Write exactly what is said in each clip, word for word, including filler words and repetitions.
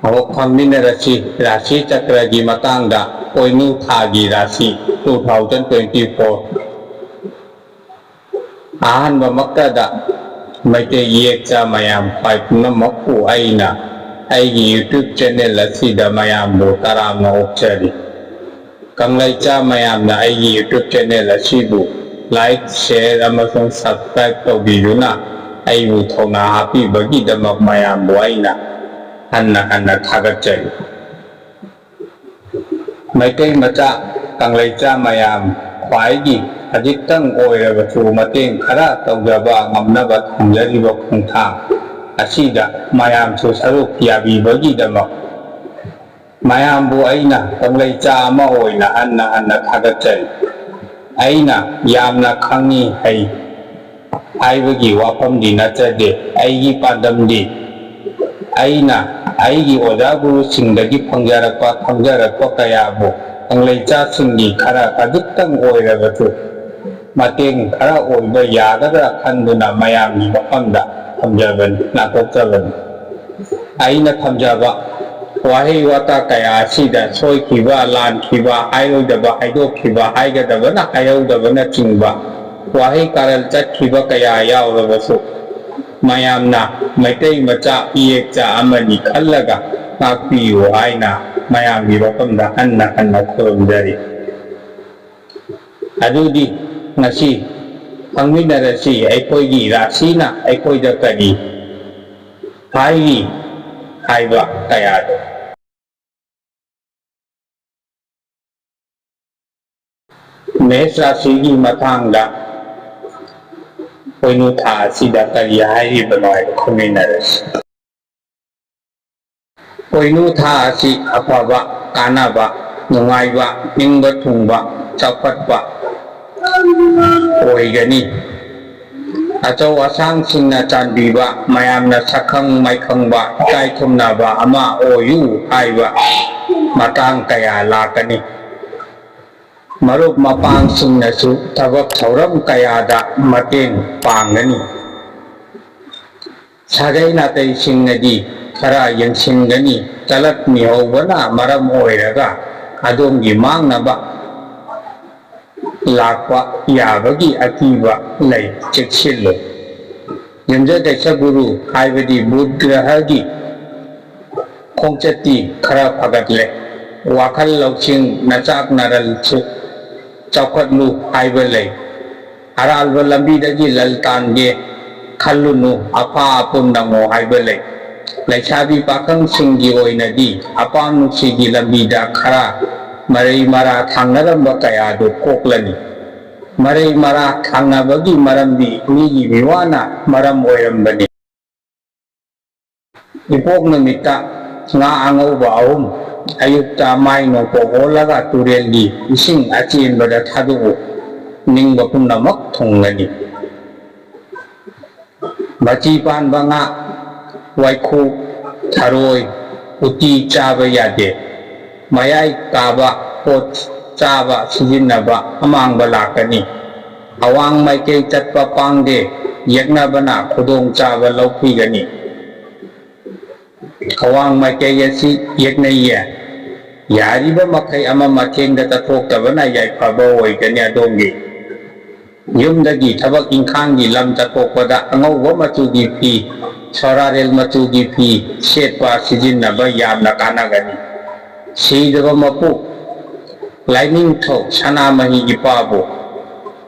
ꯑꯃꯨꯛ ꯈꯪꯃꯤꯟꯅꯔꯁꯤ ꯔꯥꯁꯤ ꯆꯀ꯭ꯔꯒꯤ ꯃꯇꯥꯡꯗ꯫ ꯄꯣꯏꯅꯨ ꯊꯥꯒꯤ ꯔꯥꯁꯤ, two thousand twenty four꯫ ꯑꯍꯥꯟꯕꯃꯛꯇꯗ Meitei ꯏꯌꯦꯛꯆꯥ ꯃꯌꯥꯝ ꯈ꯭ꯋꯥꯏ ꯄꯨꯝꯅꯃꯛꯄꯨ ꯑꯩꯅ ꯑꯩꯒꯤ YouTube channel ꯑꯁꯤꯗ ꯃꯌꯥꯝꯕꯨ ꯇꯔꯥꯝꯅ ꯑꯣꯛꯆꯔꯤ꯫ ꯀꯪꯂꯩꯆꯥ ꯃꯌꯥꯝꯅ ꯑꯩꯒꯤ YouTube channel ꯑꯁꯤꯕꯨ like, share ꯑꯃꯁꯨꯡ subscribe ꯇꯧꯕꯤꯗꯨꯅ ꯑꯩꯕꯨ ꯊꯧꯅꯥ ꯍꯥꯞꯄꯤꯕꯒꯤꯗꯃꯛ ꯃꯌꯥꯝꯕꯨ ꯑꯩꯅ ꯍꯟꯅ ꯍꯟꯅ ꯊꯥꯒꯠꯆꯔꯤ꯫ ꯃꯩꯇꯩ ꯃꯆꯥ, ꯀꯪꯂꯩꯆꯥ ꯃꯌꯥꯝ ꯈ꯭ꯋꯥꯏꯒꯤ ꯈꯖꯤꯛꯇꯪ ꯑꯣꯏꯔꯕꯁꯨ ꯃꯇꯦꯡ ꯈꯔ ꯇꯧꯖꯕ ꯉꯝꯅꯕ ꯊꯝꯖꯔꯤꯕ ꯈꯣꯡꯊꯥꯡ ꯑꯁꯤꯗ ꯃꯌꯥꯝꯁꯨ ꯁꯔꯨꯛ ꯌꯥꯕꯤꯕꯒꯤꯗꯃꯛ ꯃꯌꯥꯝꯕꯨ ꯑꯩꯅ ꯀꯪꯂꯩꯆꯥ ꯑꯃ ꯑꯣꯏꯅ ꯍꯟꯅ ꯍꯟꯅ ꯊꯥꯒꯠꯆꯔꯤ꯫ ꯑꯩꯅ ꯌꯥꯝꯅ ꯈꯪꯏ ꯍꯩ ꯍꯥꯏꯕꯒꯤ ꯋꯥꯐꯝꯗꯤ ꯅꯠꯆꯗꯦ꯫ ꯑꯩꯒꯤ ꯄꯥꯟꯗꯝꯗꯤ ꯑꯩꯅ ꯑꯩꯒꯤ ꯑꯣꯖꯥ ꯒꯨꯔꯨꯁꯤꯡꯗꯒꯤ ꯐꯪꯖꯔꯛꯄ, ꯈꯪꯖꯔꯛꯄ ꯀꯌꯥꯕꯨ ꯀꯪꯂꯩꯆꯥꯁꯤꯡꯒꯤ ꯈꯔ ꯈꯖꯤꯛꯇꯪ ꯑꯣꯏꯔꯕꯁꯨ ꯃꯇꯦꯡ ꯈꯔ ꯑꯣꯏꯕ ꯌꯥꯒꯗ꯭ꯔꯥ ꯈꯟꯗꯨꯅ ꯃꯌꯥꯝꯒꯤ ꯃꯐꯝꯗ ꯊꯝꯖꯕꯅꯤ, ꯅꯥꯊꯣꯛꯆꯕꯅꯤ꯫ ꯑꯩꯅ ꯊꯝꯖꯕ ꯋꯥꯍꯩ ꯋꯥꯇꯥ ꯀꯌꯥ ꯑꯁꯤꯗ ꯁꯣꯏꯈꯤꯕ, ꯂꯥꯟꯈꯤꯕ, ꯍꯥꯏꯔꯣꯏꯗꯕ ꯍꯥꯏꯗꯣꯛꯈꯤꯕ, ꯍꯥꯏꯒꯗꯕꯅ ꯍꯥꯏꯍꯧꯗꯕꯅꯆꯤꯡꯕ ꯋꯥꯍꯩ ꯀꯥꯔꯟ ꯆꯠꯈꯤꯕ ꯀꯌꯥ ꯌꯥꯎꯔꯕꯁꯨ, ꯃꯌꯥꯝꯅ ꯃꯩꯇꯩ ꯃꯆꯥ ꯏꯌꯦꯛꯆꯥ ꯑꯃꯅꯤ ꯈꯜꯂꯒ ꯉꯥꯛꯄꯤꯌꯨ ꯍꯥꯏꯅ ꯃꯌꯥꯝꯒꯤ ꯃꯐꯝꯗ ꯍꯟꯅ ꯍꯟꯅ ꯈꯨꯔꯨꯝꯖꯔꯤ꯫ ꯑꯗꯨꯗꯤ ꯉꯁꯤ ꯈꯪꯃꯤꯟꯅꯔꯁꯤ, ꯑꯩꯈꯣꯏꯒꯤ ꯔꯥꯁꯤꯅ ꯑꯩꯈꯣꯏꯗ ꯀꯔꯤ ꯍꯥꯏꯔꯤ ꯍꯥꯏꯕ ꯀꯌꯥꯗꯣ꯫ ꯃꯦꯁ ꯔꯥꯁꯤꯒꯤ ꯃꯇꯥꯡꯗ ꯄꯣꯏꯅꯨ ꯊꯥ ꯑꯁꯤꯗ ꯀꯔꯤ ꯍꯥꯏꯔꯤꯕꯅꯣ ꯍꯥꯏꯕ ꯈꯪꯃꯤꯟꯅꯔꯁꯤ꯫ ꯄꯣꯏꯅꯨ ꯊꯥ ꯑꯁꯤ ꯑꯐꯕ, ꯀꯥꯟꯅꯕ, ꯅꯨꯡꯉꯥꯏꯕ, ꯅꯤꯡꯕ ꯊꯨꯡꯕ, ꯆꯥꯎꯈꯠꯄ ꯑꯣꯏꯒꯅꯤ꯫ ꯑꯆꯧ ꯑꯁꯥꯡꯁꯤꯡꯅ ꯆꯥꯟꯕꯤꯕ, ꯃꯌꯥꯝꯅ ꯁꯛꯈꯪ ꯃꯥꯏꯈꯪꯕ, ꯏꯀꯥꯏ ꯈꯨꯝꯅꯕ ꯑꯃ ꯑꯣꯏꯌꯨ ꯍꯥꯏꯕ ꯃꯇꯥꯡ ꯀꯌꯥ ꯂꯥꯛꯀꯅꯤ꯫ ꯃꯔꯨꯞ ꯃꯄꯥꯡꯁꯤꯡꯅꯁꯨ ꯊꯕꯛ ꯊꯧꯔꯝ ꯀꯌꯥꯗ ꯃꯇꯦꯡ ꯄꯥꯡꯒꯅꯤ꯫ ꯁꯥꯒꯩ ꯅꯥꯇꯩꯁꯤꯡꯅꯗꯤ ꯈꯔ ꯌꯦꯡꯁꯤꯟꯒꯅꯤ꯫ ꯇꯂꯠ ꯃꯤꯍꯧꯕꯅ ꯃꯔꯝ ꯑꯣꯏꯔꯒ ꯑꯗꯣꯝꯒꯤ ꯃꯥꯡꯅꯕ ꯂꯥꯛꯄ ꯌꯥꯕꯒꯤ ꯑꯀꯤꯕ ꯂꯩ, ꯆꯦꯛꯁꯤꯜꯂꯨ꯫ ꯌꯨꯝꯖꯀꯩꯁ ꯒꯨꯔꯨ ꯍꯥꯏꯕꯗꯤ ꯕꯨꯙ ꯒ꯭ꯔꯍꯒꯤ ꯈꯣꯡꯆꯠꯇꯤ ꯈꯔ ꯐꯒꯠꯂꯦ꯫ ꯋꯥꯈꯜ ꯂꯧꯁꯤꯡ ꯅꯆꯥꯛ ꯅꯔꯜꯁꯨ ꯆꯥꯎꯈꯠꯂꯨ ꯍꯥꯏꯕ ꯂꯩ꯫ ꯑꯔꯥꯟꯕ ꯂꯝꯕꯤꯗꯒꯤ ꯂꯜ ꯇꯥꯟꯒꯦ ꯈꯜꯂꯨꯅꯨ, ꯑꯐꯥ ꯑꯄꯨꯝ ꯅꯪꯉꯣ ꯍꯥꯏꯕ ꯂꯩ꯫ ꯂꯩꯁꯥꯕꯤ ꯄꯥꯈꯪꯁꯤꯡꯒꯤ ꯑꯣꯏꯅꯗꯤ ꯑꯄꯥꯝ ꯅꯨꯡꯁꯤꯒꯤ ꯂꯝꯕꯤꯗ ꯈꯔ ꯃꯔꯩ ꯃꯔꯥ ꯊꯥꯡꯅꯔꯝꯕ ꯀꯌꯥꯗꯨ ꯀꯣꯛꯂꯅꯤ꯫ ꯃꯔꯩ ꯃꯔꯥ ꯊꯥꯡꯅꯕꯒꯤ ꯃꯔꯝꯗꯤ ꯃꯤꯒꯤ ꯃꯤꯋꯥꯅ ꯃꯔꯝ ꯑꯣꯏꯔꯝꯕꯅꯤ꯫ ꯏꯄꯣꯛ ꯅꯨꯃꯤꯠꯇ ꯉꯥ ꯑꯉꯧꯕ ꯑꯍꯨꯝ, ꯑꯌꯨꯛꯇ ꯃꯥꯏ ꯅꯣꯡꯄꯣꯛ ꯑꯣꯜꯂꯒ ꯇꯨꯔꯦꯜꯒꯤ ꯏꯁꯤꯡ ꯑꯆꯦꯟꯕꯗ ꯊꯥꯗꯣꯛꯎ꯫ ꯅꯤꯡꯕ ꯄꯨꯝꯅꯃꯛ ꯊꯨꯡꯒꯅꯤ꯫ ꯃꯆꯤ ꯄꯥꯟꯕ ꯉꯥ, ꯋꯥꯏꯈꯨ, ꯊꯔꯣꯏ, ꯎꯇꯤ ꯆꯥꯕ ꯌꯥꯗꯦ꯫ ꯃꯌꯥꯏ ꯀꯥꯕ ꯄꯣꯠ ꯆꯥꯕ ꯁꯤꯖꯤꯟꯅꯕ ꯑꯃꯥꯡꯕ ꯂꯥꯛꯀꯅꯤ꯫ ꯑꯋꯥꯡ ꯃꯥꯏꯀꯩ ꯆꯠꯄ ꯄꯥꯡꯗꯦ, ꯌꯦꯛꯅꯕꯅ ꯈꯨꯗꯣꯡꯆꯥꯕ ꯂꯧꯈꯤꯒꯅꯤ꯫ ꯑꯋꯥꯡ ꯃꯥꯏꯀꯩ ꯑꯁꯤ ꯌꯦꯛꯅꯩꯌꯦ꯫ ꯌꯥꯔꯤꯕ ꯃꯈꯩ ꯑꯃ ꯃꯊꯦꯡꯗ ꯆꯠꯊꯣꯛꯇꯕꯅ ꯌꯥꯏꯐꯕ ꯑꯣꯏꯒꯅꯤ ꯑꯗꯣꯝꯒꯤ꯫ ꯌꯨꯝꯗꯒꯤ ꯊꯕꯛ ꯏꯪꯈꯥꯡꯒꯤ ꯂꯝ ꯆꯠꯊꯣꯛꯄꯗ ꯑꯉꯧꯕ ꯃꯆꯨꯒꯤ ꯐꯤ, ꯁꯣꯔꯥꯔꯦꯜ ꯃꯆꯨꯒꯤ ꯐꯤ ꯁꯦꯠꯄ ꯁꯤꯖꯤꯟꯅꯕ ꯌꯥꯝꯅ ꯀꯥꯟꯅꯒꯅꯤ꯫ ꯁꯤꯗꯕ ꯃꯄꯨ ꯂꯥꯏꯅꯤꯡꯊꯧ ꯁꯅꯥꯃꯍꯤ ꯏꯄꯥꯕꯨ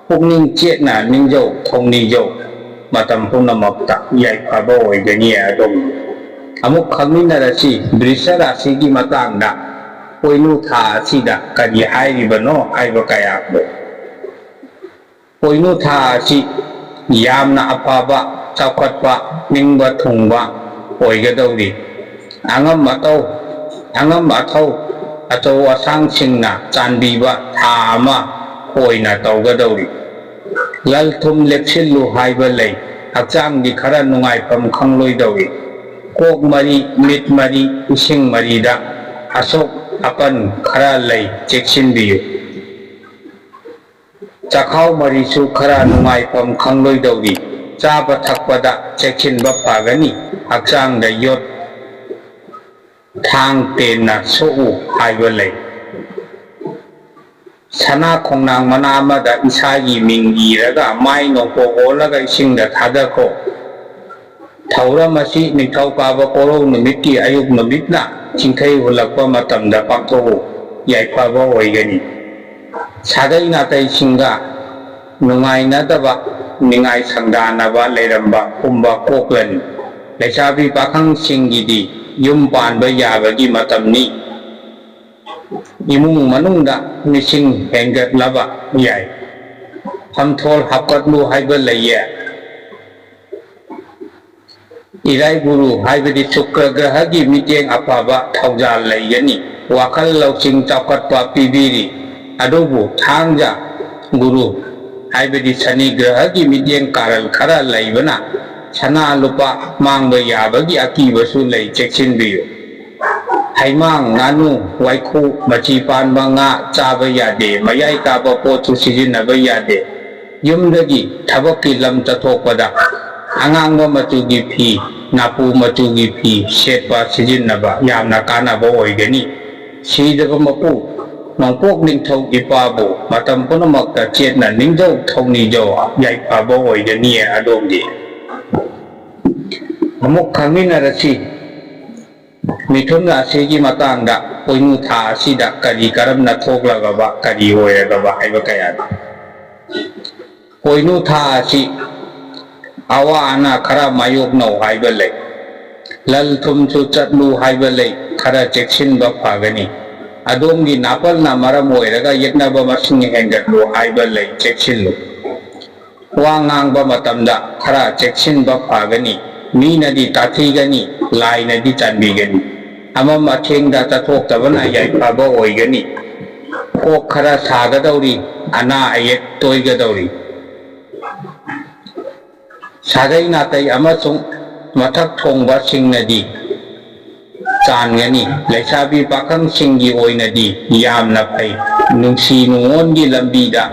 ꯄꯨꯛꯅꯤꯡ ꯆꯦꯠꯅ ꯅꯤꯡꯖꯧ, ꯊꯧꯅꯤꯖꯧ꯫ ꯃꯇꯝ ꯄꯨꯝꯅꯃꯛꯇ ꯌꯥꯏꯐꯕ ꯑꯣꯏꯒꯅꯤ ꯑꯗꯣꯝꯒꯤ꯫ ꯑꯃꯨꯛ ꯈꯪꯃꯤꯟꯅꯔꯁꯤ ꯕ꯭ꯔꯤꯁ ꯔꯥꯁꯤꯒꯤ ꯃꯇꯥꯡꯗ꯫ ꯄꯣꯏꯅꯨ ꯊꯥ ꯑꯁꯤꯗ ꯀꯔꯤ ꯍꯥꯏꯔꯤꯕꯅꯣ ꯍꯥꯏꯕ ꯀꯌꯥꯗꯣ꯫ ꯄꯣꯏꯅꯨ ꯊꯥ ꯑꯁꯤ ꯌꯥꯝꯅ ꯑꯐꯕ, ꯆꯥꯎꯈꯠꯄ, ꯅꯤꯡꯕ ꯊꯨꯡꯕ ꯑꯣꯏꯒꯗꯧꯔꯤ꯫ ꯑꯉꯝ ꯑꯇꯧ, ꯑꯉꯝ ꯑꯊꯧ, ꯑꯆꯧ ꯑꯁꯥꯡꯁꯤꯡꯅ ꯆꯥꯟꯕꯤꯕ ꯊꯥ ꯑꯃ ꯑꯣꯏꯅ ꯇꯧꯒꯗꯧꯔꯤ꯫ ꯂꯜ ꯊꯨꯝ ꯂꯦꯞꯁꯤꯜꯂꯨ ꯍꯥꯏꯕ ꯂꯩ, ꯍꯛꯆꯥꯡꯗꯤ ꯈꯔ ꯅꯨꯡꯉꯥꯏꯐꯝ ꯈꯪꯂꯣꯏꯗꯧꯔꯤ꯫ ꯀꯣꯛ ꯃꯔꯤ, ꯃꯤꯠ ꯃꯔꯤ, ꯏꯁꯤꯡ ꯃꯔꯤꯗ ꯑꯁꯣꯛ ꯑꯄꯟ ꯈꯔ ꯂꯩ, ꯆꯦꯛꯁꯤꯟꯕꯤꯌꯨ꯫ ꯆꯈꯥꯎ ꯃꯔꯤꯁꯨ ꯈꯔ ꯅꯨꯡꯉꯥꯏꯐꯝ ꯈꯪꯂꯣꯏꯗꯧꯔꯤ꯫ ꯆꯥꯕ ꯊꯛꯄꯗ ꯆꯦꯛꯁꯤꯟꯕ ꯐꯒꯅꯤ꯫ ꯍꯛꯆꯥꯡꯗ ꯌꯣꯠ ꯊꯥꯡ ꯇꯦꯟꯅ ꯁꯣꯛꯎ ꯍꯥꯏꯕ ꯂꯩ꯫ ꯁꯅꯥ ꯈꯣꯡꯅꯥꯡ ꯃꯅꯥ ꯑꯃꯗ ꯏꯁꯥꯒꯤ ꯃꯤꯡ ꯏꯔꯒ ꯃꯥꯏ ꯅꯣꯡꯄꯣꯛ ꯑꯣꯜꯂꯒ ꯏꯁꯤꯡꯗ ꯊꯥꯗꯈꯣ꯫ ꯊꯧꯔꯝ ꯑꯁꯤ ꯅꯤꯡꯊꯧꯀꯥꯕ ꯀꯣꯔꯧ ꯅꯨꯃꯤꯠꯀꯤ ꯑꯌꯨꯛ ꯅꯨꯃꯤꯠꯅ ꯆꯤꯡꯈꯩ ꯍꯨꯜꯂꯛꯄ ꯃꯇꯝꯗ ꯄꯥꯡꯊꯣꯛꯎ꯫ ꯌꯥꯏꯐꯕ ꯑꯣꯏꯒꯅꯤ꯫ ꯁꯥꯒꯩ ꯅꯥꯇꯩꯁꯤꯡꯒ ꯅꯨꯡꯉꯥꯏꯅꯗꯕ, ꯅꯤꯡꯉꯥꯏ ꯁꯪꯗꯥꯅꯕ ꯂꯩꯔꯝꯕ ꯄꯨꯝꯕ ꯀꯣꯛꯂꯅꯤ꯫ ꯂꯩꯁꯥꯕꯤ ꯄꯥꯈꯪꯁꯤꯡꯒꯤꯗꯤ ꯌꯨꯝ ꯄꯥꯟꯕ ꯌꯥꯕꯒꯤ ꯃꯇꯝꯅꯤ꯫ ꯏꯃꯨꯡ ꯃꯅꯨꯡꯗ ꯃꯤꯁꯤꯡ ꯍꯦꯟꯒꯠꯂꯕ ꯌꯥꯏ꯫ ꯐꯝꯊꯣꯜ ꯍꯥꯞꯀꯠꯂꯨ ꯍꯥꯏꯕ ꯂꯩꯌꯦ꯫ ꯏꯔꯥꯏ ꯒꯨꯔꯨ ꯍꯥꯏꯕꯗꯤ ꯁꯨꯀ꯭ꯔ ꯒ꯭ꯔꯍꯒꯤ ꯃꯤꯠꯌꯦꯡ ꯑꯐꯕ ꯊꯧꯖꯥꯜ ꯂꯩꯒꯅꯤ꯫ ꯋꯥꯈꯜ ꯂꯧꯁꯤꯡ ꯆꯥꯎꯈꯠꯄ ꯄꯤꯕꯤꯔꯤ꯫ ꯑꯗꯨꯕꯨ ꯊꯥꯡꯖ ꯒꯨꯔꯨ ꯍꯥꯏꯕꯗꯤ ꯁꯅꯤ ꯒ꯭ꯔꯍꯒꯤ ꯃꯤꯠꯌꯦꯡ ꯀꯥꯔꯜ ꯈꯔ ꯂꯩꯕꯅ ꯁꯅꯥ ꯂꯨꯄꯥ ꯃꯥꯡꯕ ꯌꯥꯕꯒꯤ ꯑꯀꯤꯕꯁꯨ ꯂꯩ, ꯆꯦꯛꯁꯤꯟꯕꯤꯌꯨ꯫ ꯍꯩꯃꯥꯡ, ꯉꯥꯅꯨ, ꯋꯥꯏꯈꯨ, ꯃꯆꯤ ꯄꯥꯟꯕ ꯉꯥ ꯆꯥꯕ ꯌꯥꯗꯦ꯫ ꯃꯌꯥꯏ ꯀꯥꯕ ꯄꯣꯠꯁꯨ ꯁꯤꯖꯤꯟꯅꯕ ꯌꯥꯗꯦ꯫ ꯌꯨꯝꯗꯒꯤ ꯊꯕꯛꯀꯤ ꯂꯝ ꯆꯠꯊꯣꯛꯄꯗ ꯑꯉꯥꯡꯕ ꯃꯆꯨꯒꯤ ꯐꯤ, ꯅꯥꯄꯨ ꯃꯆꯨꯒꯤ ꯐꯤ ꯁꯦꯠꯄ ꯁꯤꯖꯤꯟꯅꯕ ꯌꯥꯝꯅ ꯀꯥꯟꯅꯕ ꯑꯣꯏꯒꯅꯤ꯫ ꯁꯤꯗꯕ ꯃꯄꯨ ꯅꯣꯡꯄꯣꯛ ꯅꯤꯡꯊꯧ ꯏꯄꯥꯕꯨ ꯃꯇꯝ ꯄꯨꯝꯅꯃꯛꯇ ꯆꯦꯠꯅ ꯅꯤꯡꯖꯧ ꯊꯧꯅꯤꯖꯧ, ꯌꯥꯏꯐꯕ ꯑꯣꯏꯒꯅꯤꯌꯦ ꯑꯗꯣꯝꯒꯤ꯫ ꯑꯃꯨꯛ ꯈꯪꯃꯤꯟꯅꯔꯁꯤ꯫ ꯃꯤꯊꯨꯟ ꯔꯥꯁꯤꯒꯤ ꯃꯇꯥꯡꯗ ꯄꯣꯏꯅꯨ ꯊꯥ ꯑꯁꯤꯗ ꯀꯔꯤ ꯀꯔꯝꯅ ꯊꯣꯛꯂꯒꯕ, ꯀꯔꯤ ꯑꯣꯏꯔꯒꯕ ꯍꯥꯏꯕ ꯀꯌꯥꯗꯣ꯫ ꯄꯣꯏꯅꯨ ꯊꯥ ꯑꯁꯤ ꯑꯋꯥ ꯑꯅꯥ ꯈꯔ ꯃꯥꯌꯣꯛꯅꯧ ꯍꯥꯏꯕ ꯂꯩ꯫ ꯂꯜ ꯊꯨꯝꯁꯨ ꯆꯠꯂꯨ ꯍꯥꯏꯕ ꯂꯩ꯫ ꯈꯔ ꯆꯦꯛꯁꯤꯟꯕ ꯐꯒꯅꯤ꯫ ꯑꯗꯣꯝꯒꯤ ꯅꯥꯄꯜꯅ ꯃꯔꯝ ꯑꯣꯏꯔꯒ ꯌꯦꯛꯅꯕ ꯃꯁꯤꯡ ꯍꯦꯟꯒꯠꯂꯨ ꯍꯥꯏꯕ ꯂꯩ꯫ ꯆꯦꯛꯁꯤꯜꯂꯨ꯫ ꯋꯥ ꯉꯥꯡꯕ ꯃꯇꯝꯗ ꯈꯔ ꯆꯦꯛꯁꯤꯟꯕ ꯐꯒꯅꯤ꯫ ꯃꯤꯅꯗꯤ ꯇꯥꯊꯤꯒꯅꯤ, ꯂꯥꯏꯅꯗꯤ ꯆꯥꯟꯕꯤꯒꯅꯤ꯫ ꯑꯃꯝ ꯑꯊꯦꯡꯗ ꯆꯠꯊꯣꯛꯇꯕꯅ ꯌꯥꯏꯐꯕ ꯑꯣꯏꯒꯅꯤ꯫ ꯀꯣꯛ ꯈꯔ ꯁꯥꯒꯗꯧꯔꯤ, ꯑꯅꯥ ꯑꯌꯦꯛ ꯇꯣꯏꯒꯗꯧꯔꯤ꯫ ꯁꯥꯒꯩ ꯅꯥꯇꯩ ꯑꯃꯁꯨꯡ ꯃꯊꯛ ꯊꯣꯡꯕꯁꯤꯡꯅꯗꯤ ꯆꯥꯟꯒꯅꯤ꯫ ꯂꯩꯁꯥꯕꯤ ꯄꯥꯈꯪꯁꯤꯡꯒꯤ ꯑꯣꯏꯅꯗꯤ ꯌꯥꯝꯅ ꯐꯩ꯫ ꯅꯨꯡꯁꯤ ꯅꯨꯡꯉꯣꯟꯒꯤ ꯂꯝꯕꯤꯗ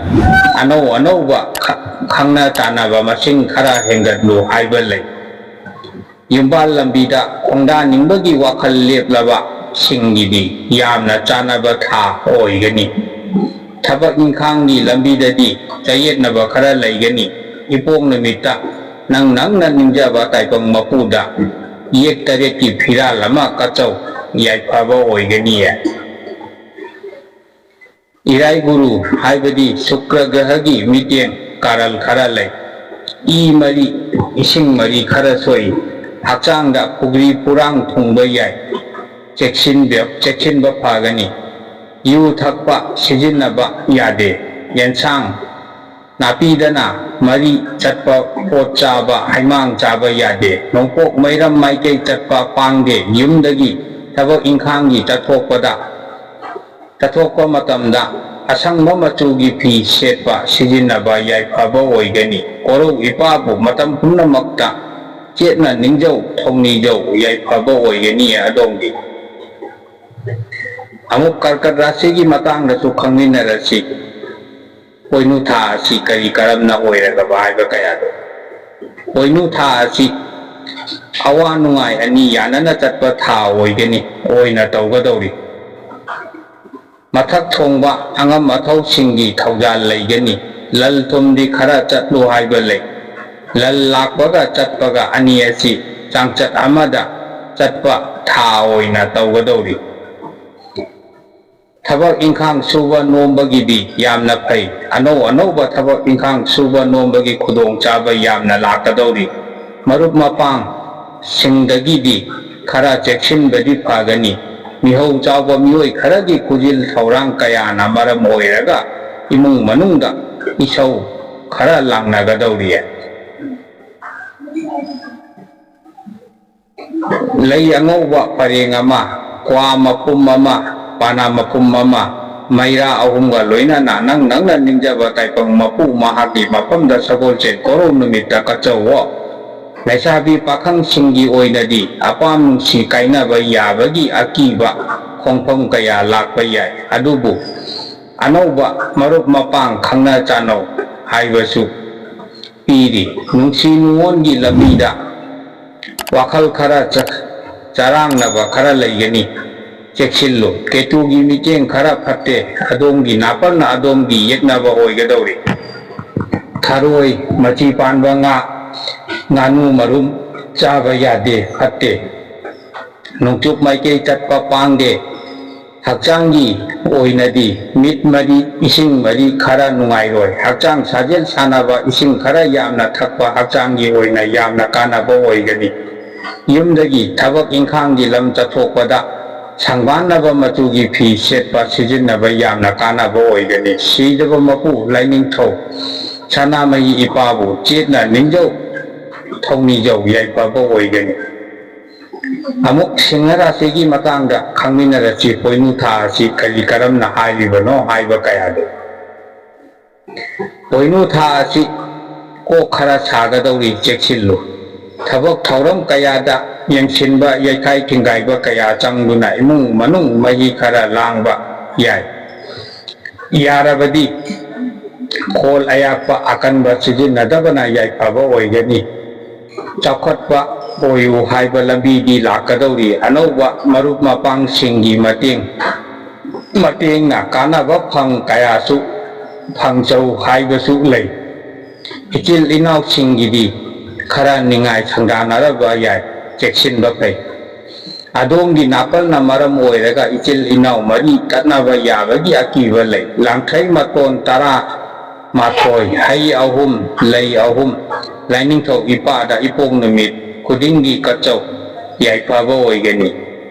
ꯑꯅꯧ ꯑꯅꯧꯕ ꯈ-, ꯈꯪꯅ ꯆꯥꯟꯅꯕ ꯃꯁꯤꯡ ꯈꯔ ꯍꯦꯟꯒꯠꯂꯨ ꯍꯥꯏꯕ ꯂꯩ꯫ ꯌꯨꯝꯕꯥꯜ ꯂꯝꯕꯤꯗ ꯈꯣꯡꯗꯥꯅꯤꯡꯕꯒꯤ ꯋꯥꯈꯜ ꯂꯦꯞꯂꯕꯁꯤꯡꯒꯤꯗꯤ ꯌꯥꯝꯅ ꯆꯥꯅꯕ ꯊꯥ ꯑꯣꯏꯒꯅꯤ꯫ ꯊꯕꯛ ꯏꯪꯈꯥꯡꯒꯤ ꯂꯝꯕꯤꯗꯗꯤ ꯆꯌꯦꯠꯅꯕ ꯈꯔ ꯂꯩꯒꯅꯤ꯫ ꯏꯄꯣꯛ ꯅꯨꯃꯤꯠꯇ ꯅꯪ ꯅꯪꯅ ꯅꯤꯡꯖꯕ ꯇꯥꯏꯕꯪ ꯃꯄꯨꯗ ꯌꯦꯛ ꯇꯔꯦꯠꯀꯤ ꯐꯤꯔꯥꯜ ꯑꯃ ꯀꯠꯆꯧ, ꯌꯥꯏꯐꯕ ꯑꯣꯏꯒꯅꯤꯌꯦ꯫ ꯏꯔꯥꯏ ꯒꯨꯔꯨ ꯍꯥꯏꯕꯗꯤ ꯁꯨꯀ꯭ꯔ ꯒ꯭ꯔꯍꯒꯤ ꯃꯤꯠꯌꯦꯡ ꯀꯥꯔꯜ ꯈꯔ ꯂꯩ꯫ ꯏ ꯃꯔꯤ, ꯏꯁꯤꯡ ꯃꯔꯤ ꯈꯔ ꯁꯣꯛꯏ꯫ ꯍꯛꯆꯥꯡꯗ ꯐꯨꯒ꯭ꯔꯤ ꯄꯨꯔꯥꯡ ꯊꯨꯡꯕ ꯌꯥꯏ꯫ ꯆꯦꯛꯁꯤꯟꯕ, ꯆꯦꯛꯁꯤꯟꯕ ꯐꯒꯅꯤ꯫ ꯌꯨ ꯊꯛꯄ, ꯁꯤꯖꯤꯟꯅꯕ ꯌꯥꯗꯦ꯫ ꯌꯦꯟꯁꯥꯡ ꯅꯥꯄꯤꯗꯅ ꯃꯔꯤ ꯆꯠꯄ ꯄꯣꯠ ꯆꯥꯕ, ꯍꯩꯃꯥꯡ ꯆꯥꯕ ꯌꯥꯗꯦ꯫ ꯅꯣꯡꯄꯣꯛ ꯃꯩꯔꯝ ꯃꯥꯏꯀꯩ ꯆꯠꯄ ꯄꯥꯡꯗꯦ꯫ ꯌꯨꯝꯗꯒꯤ ꯊꯕꯛ ꯏꯪꯈꯥꯡꯒꯤ ꯆꯠꯊꯣꯛꯄꯗ, ꯆꯠꯊꯣꯛꯄ ꯃꯇꯝꯗ ꯑꯁꯪꯕ ꯃꯆꯨꯒꯤ ꯐꯤ ꯁꯦꯠꯄ, ꯁꯤꯖꯤꯟꯅꯕ ꯌꯥꯏꯐꯕ ꯑꯣꯏꯒꯅꯤ꯫ ꯀꯣꯔꯧ ꯏꯄꯥꯕꯨ ꯃꯇꯝ ꯄꯨꯝꯅꯃꯛꯇ ꯆꯦꯠꯅ ꯅꯤꯡꯖꯧ, ꯊꯧꯅꯤꯖꯧ, ꯌꯥꯏꯐꯕ ꯑꯣꯏꯒꯅꯤ ꯑꯗꯣꯝꯒꯤ꯫ ꯑꯃꯨꯛ ꯀꯔꯀꯠ ꯔꯥꯁꯤꯒꯤ ꯃꯇꯥꯡꯗꯁꯨ ꯈꯪꯃꯤꯟꯅꯔꯁꯤ꯫ ꯄꯣꯏꯅꯨ ꯊꯥ ꯑꯁꯤ ꯀꯔꯤ ꯀꯔꯝꯅ ꯑꯣꯏꯔꯒꯕ ꯍꯥꯏꯕ ꯀꯌꯥꯗꯣ꯫ ꯄꯣꯏꯅꯨ ꯊꯥ ꯑꯁꯤ ꯑꯋꯥ ꯅꯨꯡꯉꯥꯏ ꯑꯅꯤ ꯌꯥꯅꯅ ꯆꯠꯄ ꯊꯥ ꯑꯣꯏꯒꯅꯤ, ꯑꯣꯏꯅ ꯇꯧꯒꯗꯧꯔꯤ꯫ ꯃꯊꯛ ꯊꯣꯡꯕ ꯑꯉꯝ ꯑꯊꯧꯁꯤꯡꯒꯤ ꯊꯧꯖꯥꯜ ꯂꯩꯒꯅꯤ꯫ ꯂꯜ ꯊꯨꯝꯗꯤ ꯈꯔ ꯆꯠꯂꯨ ꯍꯥꯏꯕ ꯂꯩ꯫ ꯂꯜ ꯂꯥꯛꯄꯒ ꯆꯠꯄꯒ ꯑꯅꯤ ꯑꯁꯤ ꯆꯥꯡꯆꯠ ꯑꯃꯗ ꯆꯠꯄ ꯊꯥ ꯑꯣꯏꯅ ꯇꯧꯒꯗꯧꯔꯤ꯫ ꯊꯕꯛ ꯏꯪꯈꯥꯡ ꯁꯨꯕ ꯅꯣꯝꯕꯒꯤꯗꯤ ꯌꯥꯝꯅ ꯐꯩ꯫ ꯑꯅꯧ ꯑꯅꯧꯕ ꯊꯕꯛ ꯏꯪꯈꯥꯡ ꯁꯨꯕ ꯅꯣꯝꯕꯒꯤ ꯈꯨꯗꯣꯡꯆꯥꯕ ꯌꯥꯝꯅ ꯂꯥꯛꯀꯗꯧꯔꯤ꯫ ꯃꯔꯨꯞ ꯃꯄꯥꯡꯁꯤꯡꯗꯒꯤꯗꯤ ꯈꯔ ꯆꯦꯛꯁꯤꯟꯕꯗꯤ ꯐꯒꯅꯤ꯫ ꯃꯤꯍꯧ ꯆꯥꯎꯕ ꯃꯤꯑꯣꯏ ꯈꯔꯒꯤ ꯈꯨꯖꯤꯜ ꯊꯧꯔꯥꯡ ꯀꯌꯥꯅ ꯃꯔꯝ ꯑꯣꯏꯔꯒ ꯏꯃꯨꯡ ꯃꯅꯨꯡꯗ ꯏꯁꯧ ꯈꯔ ꯂꯥꯡꯅꯒꯗꯧꯔꯤ꯫ ꯂꯩ ꯑꯉꯧꯕ ꯄꯔꯦꯡ ꯑꯃ, ꯀ꯭ꯋꯥ ꯃꯄꯨꯝ ꯑꯃ, ꯄꯥꯅꯥ ꯃꯄꯨꯝ ꯑꯃ, ꯃꯩꯔꯥ ꯑꯍꯨꯝꯒ ꯂꯣꯏꯅꯅ ꯅꯪ ꯅꯪꯅ ꯅꯤꯡꯖꯕ ꯇꯥꯏꯕꯪ ꯃꯄꯨ ꯃꯍꯥꯛꯀꯤ ꯃꯐꯝꯗ ꯁꯒꯣꯜꯁꯦꯟ ꯀꯣꯔꯧ ꯅꯨꯃꯤꯠꯇ ꯀꯠꯆꯧꯋꯣ꯫ ꯂꯩꯁꯥꯕꯤ ꯄꯥꯈꯪꯁꯤꯡꯒꯤ ꯑꯣꯏꯅꯗꯤ ꯑꯄꯥꯝ ꯅꯨꯡꯁꯤ ꯀꯥꯏꯅꯕ ꯌꯥꯕꯒꯤ ꯑꯀꯤꯕ ꯈꯣꯡꯐꯝ ꯀꯌꯥ ꯂꯥꯛꯄ ꯌꯥꯏ꯫ ꯑꯗꯨꯕꯨ ꯑꯅꯧꯕ ꯃꯔꯨꯞ ꯃꯄꯥꯡ ꯈꯪꯅ ꯆꯥꯟꯅꯧ ꯍꯥꯏꯕꯁꯨ ꯄꯤꯔꯤ꯫ ꯅꯨꯡꯁꯤ ꯅꯨꯡꯉꯣꯟꯒꯤ ꯂꯝꯕꯤꯗ ꯋꯥꯈꯜ ꯈꯔ ꯆ-, ꯆꯔꯥꯡꯅꯕ ꯈꯔ ꯂꯩꯒꯅꯤ꯫ ꯆꯦꯛꯁꯤꯜꯂꯨ, ꯀꯦꯇꯨꯒꯤ ꯃꯤꯠꯌꯦꯡ ꯈꯔ ꯐꯠꯇꯦ꯫ ꯑꯗꯣꯝꯒꯤ ꯅꯥꯄꯜꯅ ꯑꯗꯣꯝꯒꯤ ꯌꯦꯛꯅꯕ ꯑꯣꯏꯒꯗꯧꯔꯤ꯫ ꯊꯔꯣꯏ, ꯃꯆꯤ ꯄꯥꯟꯕ ꯉꯥ, ꯉꯥꯅꯨ ꯃꯔꯨꯝ ꯆꯥꯕ ꯌꯥꯗꯦ, ꯐꯠꯇꯦ꯫ ꯅꯣꯡꯆꯨꯞ ꯃꯥꯏꯀꯩ ꯆꯠꯄ ꯄꯥꯡꯗꯦ꯫ ꯍꯛꯆꯥꯡꯒꯤ ꯑꯣꯏꯅꯗꯤ ꯃꯤꯠ ꯃꯔꯤ, ꯏꯁꯤꯡ ꯃꯔꯤ ꯈꯔ ꯅꯨꯡꯉꯥꯏꯔꯣꯏ꯫ ꯍꯛꯆꯥꯡ ꯁꯥꯖꯦꯜ ꯁꯥꯟꯅꯕ, ꯏꯁꯤꯡ ꯈꯔ ꯌꯥꯝꯅ ꯊꯛꯄ ꯍꯛꯆꯥꯡꯒꯤ ꯑꯣꯏꯅ ꯌꯥꯝꯅ ꯀꯥꯟꯅꯕ ꯑꯣꯏꯒꯅꯤ꯫ ꯌꯨꯝꯗꯒꯤ ꯊꯕꯛ ꯏꯪꯈꯥꯡꯒꯤ ꯂꯝ ꯆꯠꯊꯣꯛꯄꯗ ꯁꯪꯕꯥꯟꯅꯕ ꯃꯆꯨꯒꯤ ꯐꯤ ꯁꯦꯠꯄ ꯁꯤꯖꯤꯟꯅꯕ ꯌꯥꯝꯅ ꯀꯥꯟꯅꯕ ꯑꯣꯏꯒꯅꯤ꯫ ꯁꯤꯗꯕ ꯃꯄꯨ ꯂꯥꯏꯅꯤꯡꯊꯧ ꯁꯅꯥꯃꯍꯤ ꯏꯄꯥꯕꯨ ꯆꯦꯠꯅ ꯅꯤꯡꯖꯧ, ꯊꯧꯅꯤꯖꯧ ꯌꯥꯏꯐꯕ ꯑꯣꯏꯒꯅꯤ꯫ ꯑꯃꯨꯛ ꯁꯤꯡꯍ ꯔꯥꯁꯤꯒꯤ ꯃꯇꯥꯡꯗ ꯈꯪꯃꯤꯟꯅꯔꯁꯤ꯫ ꯄꯣꯏꯅꯨ ꯊꯥ ꯑꯁꯤ ꯀꯔꯤ ꯀꯔꯝꯅ ꯍꯥꯏꯔꯤꯕꯅꯣ ꯍꯥꯏꯕ ꯀꯌꯥꯗꯨ꯫ ꯄꯣꯏꯅꯨ ꯊꯥ ꯑꯁꯤ ꯀꯣꯛ ꯈꯔ ꯁꯥꯒꯗꯧꯔꯤ, ꯆꯦꯛꯁꯤꯜꯂꯨ꯫ ꯊꯕꯛ ꯊꯧꯔꯝ ꯀꯌꯥꯗ ꯌꯦꯡꯁꯤꯟꯕ, ꯌꯩꯈꯥꯏ ꯊꯤꯡꯒꯥꯏꯕ ꯀꯌꯥ ꯆꯪꯗꯨꯅ ꯏꯃꯨꯡ ꯃꯅꯨꯡ ꯃꯍꯤ ꯈꯔ ꯂꯥꯡꯕ ꯌꯥꯏ꯫ ꯌꯥꯔꯕꯗꯤ ꯈꯣꯜ ꯑꯌꯥꯛꯄ ꯑꯀꯟꯕ ꯁꯤꯖꯤꯟꯅꯗꯕꯅ ꯌꯥꯏꯐꯕ ꯑꯣꯏꯒꯅꯤ꯫ ꯆꯥꯎꯈꯠꯄ ꯑꯣꯏꯌꯨ ꯍꯥꯏꯕ ꯂꯝꯕꯤꯗꯤ ꯂꯥꯛꯀꯗꯧꯔꯤ꯫ ꯑꯅꯧꯕ ꯃꯔꯨꯞ ꯃꯄꯥꯡꯁꯤꯡꯒꯤ ꯃꯇꯦꯡ, ꯃꯇꯦꯡꯅ ꯀꯥꯟꯅꯕ ꯐꯪ ꯀꯌꯥꯁꯨ ꯐꯪꯖꯧ ꯍꯥꯏꯕꯁꯨ ꯂꯩ꯫ ꯏꯆꯤꯜ ꯏꯅꯥꯎꯁꯤꯡꯒꯤꯗꯤ ꯈꯔ ꯅꯤꯡꯉꯥꯏ ꯁꯪꯗꯥꯅꯔꯕ ꯌꯥꯏ, ꯆꯦꯛꯁꯤꯟꯕ ꯐꯩ꯫ ꯑꯗꯣꯝꯒꯤ ꯅꯥꯄꯜꯅ ꯃꯔꯝ ꯑꯣꯏꯔꯒ ꯏꯆꯤꯜ ꯏꯅꯥꯎ ꯃꯔꯤ ꯇꯠꯅꯕ ꯌꯥꯕꯒꯤ ꯑꯀꯤꯕ ꯂꯩ꯫ ꯂꯥꯡꯊ꯭ꯔꯩ ꯃꯇꯣꯟ ꯇꯔꯥ ꯃꯥꯊꯣꯏ, ꯍꯩ ꯑꯍꯨꯝ, ꯂꯩ ꯑꯍꯨꯝ, ꯂꯥꯏꯅꯤꯡꯊꯧ ꯏꯄꯥꯗ ꯏꯄꯣꯛ ꯅꯨꯃꯤꯠ ꯈꯨꯗꯤꯡꯒꯤ ꯀꯠꯆꯧ, ꯌꯥꯏꯐꯕ ꯑꯣꯏꯒꯅꯤ꯫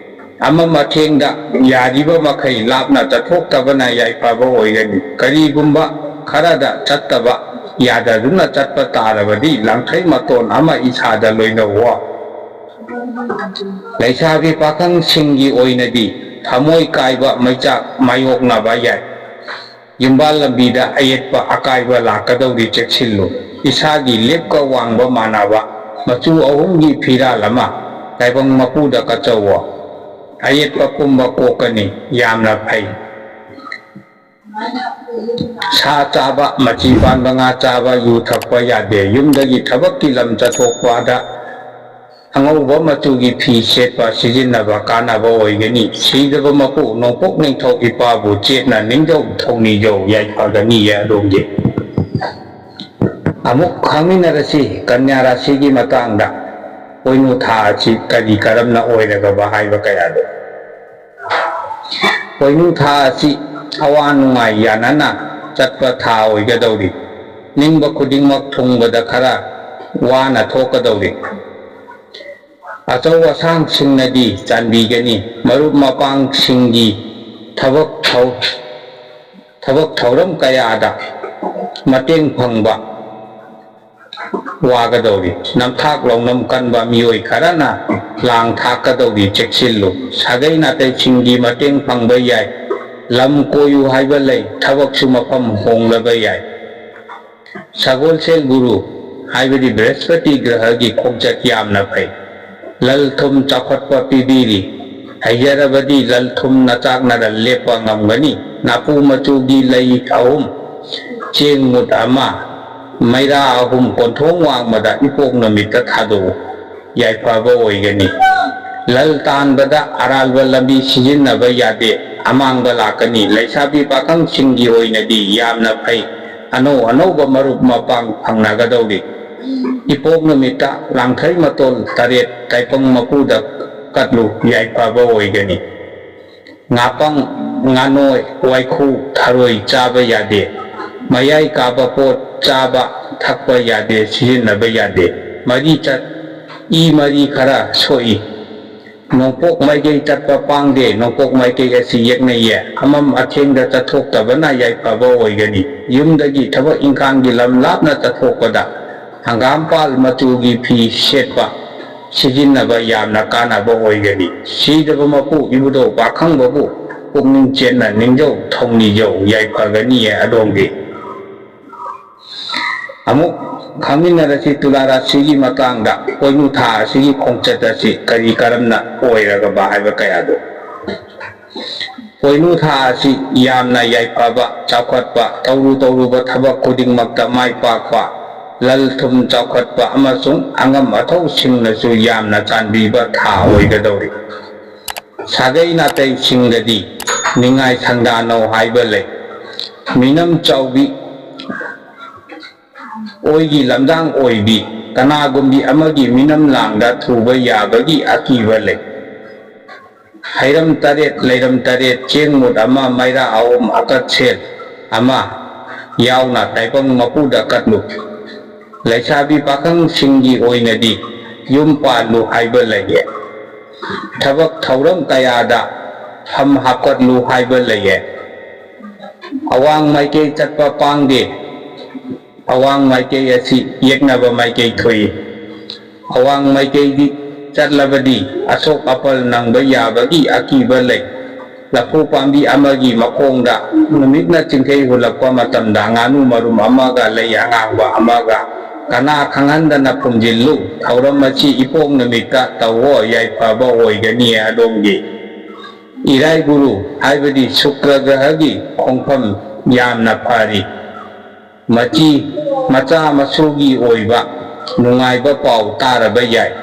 ꯑꯃ ꯃꯊꯦꯡꯗ ꯌꯥꯔꯤꯕ ꯃꯈꯩ ꯂꯥꯞꯅ ꯆꯠꯊꯣꯛꯇꯕꯅ ꯌꯥꯏꯐꯕ ꯑꯣꯏꯒꯅꯤ꯫ ꯀꯔꯤꯒꯨꯝꯕ ꯈꯔꯗ ꯆꯠꯇꯕ ꯌꯥꯗꯗꯨꯅ ꯆꯠꯄ ꯇꯥꯔꯕꯗꯤ ꯂꯥꯡꯊ꯭ꯔꯩ ꯃꯇꯣꯟ ꯑꯃ ꯏꯁꯥꯗ ꯂꯣꯏꯅꯧꯋꯣ꯫ ꯂꯩꯁꯥꯕꯤ ꯄꯥꯈꯪꯁꯤꯡꯒꯤ ꯑꯣꯏꯅꯗꯤ ꯊꯃꯣꯏ ꯀꯥꯏꯕ ꯃꯩꯆꯥꯛ ꯃꯥꯌꯣꯛꯅꯕ ꯌꯥꯏ꯫ ꯌꯨꯝꯕꯥꯜ ꯂꯝꯕꯤꯗ ꯑꯌꯦꯠꯄ ꯑꯀꯥꯏꯕ ꯂꯥꯛꯀꯗꯧꯔꯤ, ꯆꯦꯛꯁꯤꯜꯂꯨ꯫ ꯏꯁꯥꯒꯤ ꯂꯦꯞꯀ ꯋꯥꯡꯕ ꯃꯥꯟꯅꯕ ꯃꯆꯨ ꯑꯍꯨꯝꯒꯤ ꯐꯤꯔꯥꯜ ꯑꯃ ꯇꯥꯏꯕꯪ ꯃꯄꯨꯗ ꯀꯠꯆꯧꯋꯣ꯫ ꯑꯌꯦꯠꯄ ꯄꯨꯝꯕ ꯀꯣꯛꯀꯅꯤ, ꯌꯥꯝꯅ ꯐꯩ꯫ ꯁꯥ ꯆꯥꯕ, ꯃꯆꯤ ꯄꯥꯟꯕ ꯉꯥ ꯆꯥꯕ, ꯌꯨ ꯊꯛꯄ ꯌꯥꯗꯦ꯫ ꯌꯨꯝꯗꯒꯤ ꯊꯕꯛꯀꯤ ꯂꯝ ꯆꯠꯊꯣꯛꯄꯗ ꯑꯉꯧꯕ ꯃꯆꯨꯒꯤ ꯐꯤ ꯁꯦꯠꯄ ꯁꯤꯖꯤꯟꯅꯕ ꯀꯥꯟꯅꯕ ꯑꯣꯏꯒꯅꯤ꯫ ꯁꯤꯗꯕ ꯃꯄꯨ ꯅꯣꯡꯄꯣꯛ ꯅꯤꯡꯊꯧ ꯏꯄꯥꯕꯨ ꯆꯦꯠꯅ ꯅꯤꯡꯖꯧ ꯊꯧꯅꯤꯖꯧ ꯌꯥꯏꯐꯒꯅꯤꯌꯦ ꯑꯗꯣꯝꯒꯤ꯫ ꯑꯃꯨꯛ ꯈꯪꯃꯤꯟꯅꯔꯁꯤ ꯀꯟꯌꯥ ꯔꯥꯁꯤꯒꯤ ꯃꯇꯥꯡꯗ꯫ ꯄꯣꯏꯅꯨ ꯊꯥ ꯑꯁꯤ ꯀꯔꯤ ꯀꯔꯝꯅ ꯑꯣꯏꯔꯒꯕ ꯍꯥꯏꯕ ꯀꯌꯥꯗꯣ꯫ ꯄꯣꯏꯅꯨ ꯊꯥ ꯑꯁꯤ ꯑꯋꯥ ꯅꯨꯡꯉꯥꯏ ꯌꯥꯅꯅ ꯆꯠꯄ ꯊꯥ ꯑꯣꯏꯒꯗꯧꯔꯤ꯫ ꯅꯤꯡꯕ ꯈꯨꯗꯤꯡꯃꯛ ꯊꯨꯡꯕꯗ ꯈꯔ ꯋꯥꯅ ꯊꯣꯛꯀꯗꯧꯔꯤ꯫ ꯑꯆꯧ ꯑꯁꯥꯡꯁꯤꯡꯅꯗꯤ ꯆꯥꯟꯕꯤꯒꯅꯤ꯫ ꯃꯔꯨꯞ ꯃꯄꯥꯡꯁꯤꯡꯒꯤ ꯊꯕꯛ ꯊꯧ-, ꯊꯕꯛ ꯊꯧꯔꯝ ꯀꯌꯥꯗ ꯃꯇꯦꯡ ꯐꯪꯕ ꯋꯥꯒꯗꯧꯔꯤ꯫ ꯅꯝꯊꯥꯛ ꯂꯧꯅꯝ ꯀꯟꯕ ꯃꯤꯑꯣꯏ ꯈꯔꯅ ꯂꯥꯡ ꯊꯥꯛꯀꯗꯧꯔꯤ, ꯆꯦꯛꯁꯤꯜꯂꯨ꯫ ꯁꯥꯒꯩ ꯅꯥꯇꯩꯁꯤꯡꯒꯤ ꯃꯇꯦꯡ ꯐꯪꯕ ꯌꯥꯏ꯫ ꯂꯝ ꯀꯣꯏꯌꯨ ꯍꯥꯏꯕ ꯂꯩ, ꯊꯕꯛꯁꯨ ꯃꯐꯝ ꯍꯣꯡꯂꯕ ꯌꯥꯏ꯫ ꯁꯒꯣꯜꯁꯦꯜ ꯒꯨꯔꯨ ꯍꯥꯏꯕꯗꯤ ꯕ꯭ꯔꯍꯁꯄꯇꯤ ꯒ꯭ꯔꯍꯒꯤ ꯈꯣꯡꯆꯠ ꯌꯥꯝꯅ ꯐꯩ꯫ ꯂꯜ ꯊꯨꯝ ꯆꯥꯎꯈꯠꯄ ꯄꯤꯕꯤꯔꯤ꯫ ꯍꯩꯖꯔꯕꯗꯤ ꯂꯜ ꯊꯨꯝ ꯅꯆꯥꯛꯅꯔ ꯂꯦꯞꯄ ꯉꯝꯒꯅꯤ꯫ ꯅꯥꯄꯨ ꯃꯆꯨꯒꯤ ꯂꯩ ꯑꯍꯨꯝ, ꯆꯦꯡ ꯃꯨꯠ ꯑꯃ, ꯃꯩꯔꯥ ꯑꯍꯨꯝ ꯀꯣꯟꯊꯣꯡ ꯋꯥꯡꯃꯗ ꯏꯄꯣꯛ ꯅꯨꯃꯤꯠꯇ ꯊꯥꯗꯣꯛꯎ꯫ ꯌꯥꯏꯐꯕ ꯑꯣꯏꯒꯅꯤ꯫ ꯂꯜ ꯇꯥꯟꯕꯗ ꯑꯔꯥꯟꯕ ꯂꯝꯕꯤ ꯁꯤꯖꯤꯟꯅꯕ ꯌꯥꯗꯦ꯫ ꯑꯃꯥꯡꯕ ꯂꯥꯛꯀꯅꯤ꯫ ꯂꯩꯁꯥꯕꯤ ꯄꯥꯈꯪꯁꯤꯡꯒꯤ ꯑꯣꯏꯅꯗꯤ ꯌꯥꯝꯅ ꯐꯩ꯫ ꯑꯅꯧ ꯑꯅꯧꯕ ꯃꯔꯨꯞ ꯃꯄꯥꯡ ꯐꯪꯅꯒꯗꯧꯔꯤ꯫ ꯏꯄꯣꯛ ꯅꯨꯃꯤꯠꯇ ꯂꯥꯡꯊꯩ ꯃꯇꯣꯜ ꯇꯔꯦꯠ ꯇꯥꯏꯄꯪ ꯃꯄꯨꯗ ꯀꯠꯂꯨ꯫ ꯌꯥꯏꯐꯕ ꯑꯣꯏꯒꯅꯤ꯫ ꯉꯥꯄꯪ, ꯉꯥꯅꯣꯏ, ꯋꯥꯏꯈꯨ, ꯊꯔꯣꯏ ꯆꯥꯕ ꯌꯥꯗꯦ꯫ ꯃꯌꯥꯏ ꯀꯥꯕ ꯄꯣꯠ ꯆꯥꯕ, ꯊꯛꯄ ꯌꯥꯗꯦ, ꯁꯤꯖꯤꯟꯅꯕ ꯌꯥꯗꯦ꯫ ꯃꯔꯤ ꯆꯠ-, ꯏ ꯃꯔꯤ ꯈꯔ ꯁꯣꯛꯏ꯫ ꯅꯣꯡꯄꯣꯛ ꯃꯥꯏꯀꯩ ꯆꯠꯄ ꯄꯥꯡꯗꯦ꯫ ꯅꯣꯡꯄꯣꯛ ꯃꯥꯏꯀꯩ ꯑꯁꯤ ꯌꯦꯛꯅꯩꯌꯦ꯫ ꯑꯃꯝ ꯑꯊꯦꯡꯗ ꯆꯠꯊꯣꯛꯇꯕꯅ ꯌꯥꯏꯐꯕ ꯑꯣꯏꯒꯅꯤ꯫ ꯌꯨꯝꯗꯒꯤ ꯊꯕꯛ ꯏꯪꯈꯥꯡꯒꯤ ꯂꯝ ꯂꯥꯞꯅ ꯆꯠꯊꯣꯛꯄꯗ ꯍꯪꯒꯥꯝꯄꯥꯜ ꯃꯆꯨꯒꯤ ꯐꯤ ꯁꯦꯠꯄ ꯁꯤꯖꯤꯟꯅꯕ ꯌꯥꯝꯅ ꯀꯥꯟꯅꯕ ꯑꯣꯏꯒꯅꯤ꯫ ꯁꯤꯗꯕ ꯃꯄꯨ ꯏꯕꯨꯙꯧ ꯄꯥꯈꯪꯕꯕꯨ ꯄꯨꯛꯅꯤꯡ ꯆꯦꯠꯅ ꯅꯤꯡꯖꯧ ꯊꯧꯅꯤꯖꯧ ꯌꯥꯏꯐꯒꯅꯤꯌꯦ ꯑꯗꯣꯝꯒꯤ꯫ ꯑꯃꯨꯛ ꯈꯪꯃꯤꯟꯅꯔꯁꯤ ꯇꯨꯂꯥ ꯔꯥꯁꯤꯒꯤ ꯃꯇꯥꯡꯗ, ꯄꯣꯏꯅꯨ ꯊꯥ ꯑꯁꯤꯒꯤ ꯈꯣꯡꯆꯠ ꯑꯁꯤ ꯀꯔꯤ ꯀꯔꯝꯅ ꯑꯣꯏꯔꯒꯕ ꯍꯥꯏꯕ ꯀꯌꯥꯗꯨ꯫ ꯄꯣꯏꯅꯨ ꯊꯥ ꯑꯁꯤ ꯌꯥꯝꯅ ꯌꯥꯏꯐꯕ, ꯆꯥꯎꯈꯠꯄ, ꯇꯧꯔꯨ ꯇꯧꯔꯨꯕ ꯊꯕꯛ ꯈꯨꯗꯤꯡꯃꯛꯇ ꯃꯥꯏ ꯄꯥꯛꯄ, ꯂꯜ ꯊꯨꯝ ꯆꯥꯎꯈꯠꯄ ꯑꯃꯁꯨꯡ ꯑꯉꯝ ꯑꯊꯧꯁꯤꯡꯅꯁꯨ ꯌꯥꯝꯅ ꯆꯥꯟꯕꯤꯕ ꯊꯥ ꯑꯣꯏꯒꯗꯧꯔꯤ꯫ ꯁꯥꯒꯩ ꯅꯥꯇꯩꯁꯤꯡꯗꯗꯤ ꯅꯤꯡꯉꯥꯏ ꯁꯪꯗꯥꯅꯧ ꯍꯥꯏꯕ ꯂꯩ꯫ ꯃꯤꯅꯝ ꯆꯥꯎꯕꯤ, ꯑꯣꯏꯒꯤ ꯂꯝꯖꯥꯡ ꯑꯣꯏꯕꯤ, ꯀꯅꯥꯒꯨꯝꯕꯤ ꯑꯃꯒꯤ ꯃꯤꯅꯝ ꯂꯥꯡꯗ ꯊꯨꯕ ꯌꯥꯕꯒꯤ ꯑꯀꯤꯕ ꯂꯩ꯫ ꯍꯩꯔꯝ ꯇꯔꯦꯠ, ꯂꯩꯔꯝ ꯇꯔꯦꯠ, ꯆꯦꯡ ꯃꯨꯠ ꯑꯃ, ꯃꯩꯔꯥ ꯑꯍꯨꯝ, ꯑꯀꯠꯁꯦꯜ ꯑꯃ ꯌꯥꯎꯅ ꯇꯥꯏꯕꯪ ꯃꯄꯨꯗ ꯀꯠꯂꯨ꯫ ꯂꯩꯁꯥꯕꯤ ꯄꯥꯈꯪꯁꯤꯡꯒꯤ ꯑꯣꯏꯅꯗꯤ ꯌꯨꯝ ꯄꯥꯜꯂꯨ ꯍꯥꯏꯕ ꯂꯩꯌꯦ꯫ ꯊꯕꯛ ꯊꯧꯔꯝ ꯀꯌꯥꯗ ꯐꯝ ꯍꯥꯞꯀꯠꯂꯨ ꯍꯥꯏꯕ ꯂꯩꯌꯦ꯫ ꯑꯋꯥꯡ ꯃꯥꯏꯀꯩ ꯆꯠꯄ ꯄꯥꯡꯗꯦ꯫ ꯑꯋꯥꯡ ꯃꯥꯏꯀꯩ ꯑꯁꯤ ꯌꯦꯛꯅꯕ ꯃꯥꯏꯀꯩ ꯊꯣꯛꯏ꯫ ꯑꯋꯥꯡ ꯃꯥꯏꯀꯩꯗꯤ ꯆꯠꯂꯕꯗꯤ ꯑꯁꯣꯛ ꯑꯄꯜ ꯅꯪꯕ ꯌꯥꯕꯒꯤ ꯑꯀꯤꯕ ꯂꯩ꯫ ꯂꯐꯨ ꯄꯥꯝꯕꯤ ꯑꯃꯒꯤ ꯃꯈꯣꯡꯗ ꯅꯨꯃꯤꯠꯅ ꯆꯤꯡꯈꯩ ꯍꯨꯜꯂꯛꯄ ꯃꯇꯝꯗ ꯉꯥꯅꯨ ꯃꯔꯨꯝ ꯑꯃꯒ ꯂꯩ ꯑꯉꯥꯡꯕ ꯑꯃꯒ ꯀꯅꯥ ꯈꯪꯍꯟꯗꯅ ꯐꯨꯝꯖꯤꯜꯂꯨ꯫ ꯊꯧꯔꯝ ꯑꯁꯤ ꯏꯄꯣꯛ ꯅꯨꯃꯤꯠꯇ ꯇꯧꯋꯣ, ꯌꯥꯏꯐꯕ ꯑꯣꯏꯒꯅꯤ ꯑꯗꯣꯝꯒꯤ꯫ ꯏꯔꯥꯏ ꯒꯨꯔꯨ ꯍꯥꯏꯕꯗꯤ ꯁꯨꯀ꯭ꯔ ꯒ꯭ꯔꯍꯒꯤ ꯈꯣꯡꯐꯝ ꯌꯥꯝꯅ ꯐꯔꯤ꯫ ꯃꯆꯤ ꯃꯆꯥ ꯃꯁꯨꯒꯤ ꯑꯣꯏꯕ ꯅꯨꯡꯉꯥꯏꯕ ꯄꯥꯎ ꯇꯥꯔꯕ ꯌꯥꯏ꯫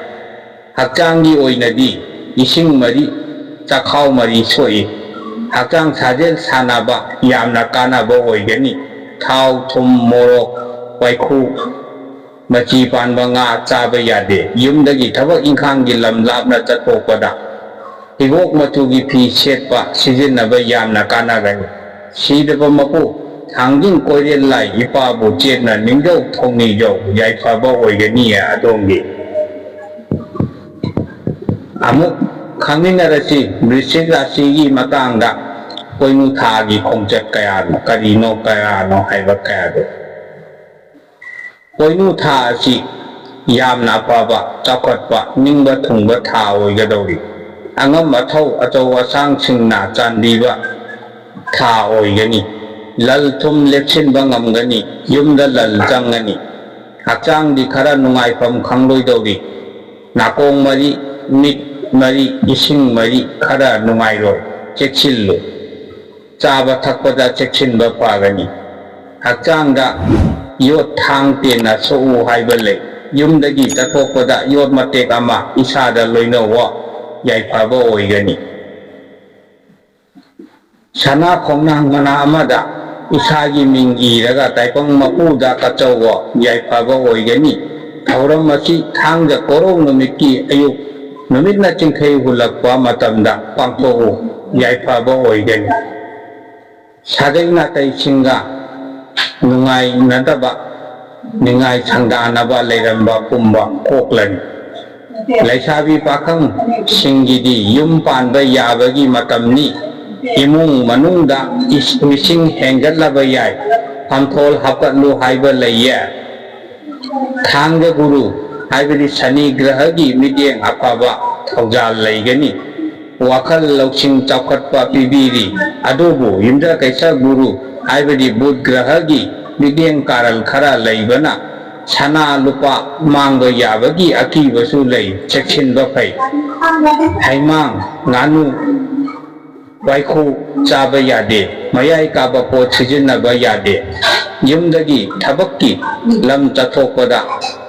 ꯍꯛꯆꯥꯡꯒꯤ ꯑꯣꯏꯅꯗꯤ ꯏꯁꯤꯡ ꯃꯔꯤ, ꯆꯈꯥꯎ ꯃꯔꯤ ꯁꯣꯛꯏ꯫ ꯍꯛꯆꯥꯡ ꯁꯥꯖꯦꯜ ꯁꯥꯟꯅꯕ ꯌꯥꯝꯅ ꯀꯥꯟꯅꯕ ꯑꯣꯏꯒꯅꯤ꯫ ꯊꯥꯎ, ꯊꯨꯝ, ꯃꯣꯔꯣꯛ, ꯋꯥꯏꯈꯨ, ꯃꯆꯤ ꯄꯥꯟꯕ ꯉꯥ ꯆꯥꯕ ꯌꯥꯗꯦ꯫ ꯌꯨꯝꯗꯒꯤ ꯊꯕꯛ ꯏꯪꯈꯥꯡꯒꯤ ꯂꯝ ꯂꯥꯞꯅ ꯆꯠꯊꯣꯛꯄꯗ ꯍꯤꯒꯣꯛ ꯃꯆꯨꯒꯤ ꯐꯤ ꯁꯦꯠꯄ ꯁꯤꯖꯤꯟꯅꯕ ꯌꯥꯝꯅ ꯀꯥꯟꯅꯒꯅꯤ꯫ ꯁꯤꯗꯕ ꯃꯄꯨ ꯊꯥꯡꯖꯤꯡ ꯀꯣꯏꯔꯦꯜ ꯂꯥꯏ ꯏꯄꯥꯕꯨ ꯆꯦꯠꯅ ꯅꯤꯡꯖꯧ ꯊꯧꯅꯤꯖꯧ, ꯌꯥꯏꯐꯕ ꯑꯣꯏꯒꯅꯤꯌꯦ ꯑꯗꯣꯝꯒꯤ꯫ ꯑꯃꯨꯛ ꯈꯪꯃꯤꯟꯅꯔꯁꯤ ꯕ꯭ꯔꯤꯁꯤꯛ ꯔꯥꯁꯤꯒꯤ ꯃꯇꯥꯡꯗ꯫ ꯄꯣꯏꯅꯨ ꯊꯥꯒꯤ ꯈꯣꯡꯆꯠ ꯀꯌꯥꯅꯣ, ꯀꯔꯤꯅꯣ, ꯀꯌꯥꯅꯣ ꯍꯥꯏꯕ ꯀꯌꯥꯗꯣ꯫ ꯄꯣꯏꯅꯨ ꯊꯥ ꯑꯁꯤ ꯌꯥꯝꯅ ꯑꯐꯕ, ꯆꯥꯎꯈꯠꯄ, ꯅꯤꯡꯕ ꯊꯨꯡꯕ ꯊꯥ ꯑꯣꯏꯒꯗꯧꯔꯤ꯫ ꯑꯉꯝ ꯑꯊꯧ, ꯑꯆꯧ ꯑꯁꯥꯡꯁꯤꯡꯅ ꯆꯥꯟꯕꯤꯕ ꯊꯥ ꯑꯣꯏꯒꯅꯤ꯫ ꯂꯜ ꯊꯨꯝ ꯂꯦꯞꯁꯤꯟꯕ ꯉꯝꯒꯅꯤ꯫ ꯌꯨꯝꯗ ꯂꯜ ꯆꯪꯒꯅꯤ꯫ ꯍꯛꯆꯥꯡꯗꯤ ꯈꯔ ꯅꯨꯡꯉꯥꯏꯐꯝ ꯈꯪꯂꯣꯏꯗꯧꯔꯤ꯫ ꯅꯥꯀꯣꯡ ꯃꯔꯤ, ꯃꯤꯠ ꯃꯔꯤ, ꯏꯁꯤꯡ ꯃꯔꯤ ꯈꯔ ꯅꯨꯡꯉꯥꯏꯔꯣꯏ꯫ ꯆꯦꯛꯁꯤꯜꯂꯨ꯫ ꯆꯥꯕ ꯊꯛꯄꯗ ꯆꯦꯛꯁꯤꯟꯕ ꯐꯒꯅꯤ꯫ ꯍꯛꯆꯥꯡꯗ ꯌꯣꯠ ꯊꯥꯡ ꯇꯦꯟꯅ ꯁꯣꯛꯎ ꯍꯥꯏꯕ ꯂꯩ꯫ ꯌꯨꯝꯗꯒꯤ ꯆꯠꯊꯣꯛꯄꯗ ꯌꯣꯠ ꯃꯇꯦꯛ ꯑꯃ ꯏꯁꯥꯗ ꯂꯣꯏꯅꯧꯋꯣ, ꯌꯥꯏꯐꯕ ꯑꯣꯏꯒꯅꯤ꯫ ꯁꯅꯥ ꯈꯣꯡꯅꯥꯡ ꯃꯅꯥ ꯑꯃꯗ ꯏꯁꯥꯒꯤ ꯃꯤꯡ ꯏꯔꯒ ꯇꯥꯏꯕꯪ ꯃꯄꯨꯗ ꯀꯠꯆꯧꯋꯣ, ꯌꯥꯏꯐꯕ ꯑꯣꯏꯒꯅꯤ꯫ ꯊꯧꯔꯝ ꯑꯁꯤ ꯊꯥꯡꯖ ꯀꯣꯔꯧ ꯅꯨꯃꯤꯠꯀꯤ ꯑꯌꯨꯛ ꯅꯨꯃꯤꯠꯅ ꯆꯤꯡꯈꯩ ꯍꯨꯜꯂꯛꯄ ꯃꯇꯝꯗ ꯄꯥꯡꯊꯣꯛꯎ, ꯌꯥꯏꯐꯕ ꯑꯣꯏꯒꯅꯤ꯫ ꯁꯥꯒꯩ ꯅꯥꯇꯩꯁꯤꯡꯒ ꯅꯨꯡꯉꯥꯏꯅꯗꯕ, ꯅꯤꯡꯉꯥꯏ ꯁꯪꯗꯥꯅꯕ ꯂꯩꯔꯝꯕ ꯄꯨꯝꯕ ꯀꯣꯛꯂꯅꯤ꯫ ꯂꯩꯁꯥꯕꯤ ꯄꯥꯈꯪꯁꯤꯡꯒꯤꯗꯤ ꯌꯨꯝ ꯄꯥꯟꯕ ꯌꯥꯕꯒꯤ ꯃꯇꯝꯅꯤ꯫ ꯏꯃꯨꯡ ꯃꯅꯨꯡꯗ ꯏꯁ-, ꯃꯤꯁꯤꯡ ꯍꯦꯟꯒꯠꯂꯕ ꯌꯥꯏ꯫ ꯐꯝꯊꯣꯜ ꯍꯥꯞꯀꯠꯂꯨ ꯍꯥꯏꯕ ꯂꯩꯌꯦ꯫ ꯊꯥꯡꯖ ꯒꯨꯔꯨ ꯍꯥꯏꯕꯗꯤ ꯁꯅꯤ ꯒ꯭ꯔꯍꯒꯤ ꯃꯤꯠꯌꯦꯡ ꯑꯐꯕ ꯊꯧꯖꯥꯜ ꯂꯩꯒꯅꯤ꯫ ꯋꯥꯈꯜ ꯂꯧꯁꯤꯡ ꯆꯥꯎꯈꯠꯄ ꯄꯤꯕꯤꯔꯤ꯫ ꯑꯗꯨꯕꯨ ꯌꯨꯝꯖꯀꯩꯁ ꯒꯨꯔꯨ ꯍꯥꯏꯕꯗꯤ ꯕꯨꯙ ꯒ꯭ꯔꯍꯒꯤ ꯃꯤꯠꯌꯦꯡ ꯀꯥꯔꯜ ꯈꯔ ꯂꯩꯕꯅ ꯁꯅꯥ ꯂꯨꯄꯥ ꯃꯥꯡꯕ ꯌꯥꯕꯒꯤ ꯑꯀꯤꯕꯁꯨ ꯂꯩ꯫ ꯆꯦꯛꯁꯤꯟꯕ ꯐꯩ꯫ ꯍꯩꯃꯥꯡ, ꯉꯥꯅꯨ, ꯋꯥꯏꯈꯨ ꯆꯥꯕ ꯌꯥꯗꯦ꯫ ꯃꯌꯥꯏ ꯀꯥꯕ ꯄꯣꯠ ꯁꯤꯖꯤꯟꯅꯕ ꯌꯥꯗꯦ꯫ ꯌꯨꯝꯗꯒꯤ ꯊꯕꯛꯀꯤ ꯂꯝ ꯆꯠꯊꯣꯛꯄꯗ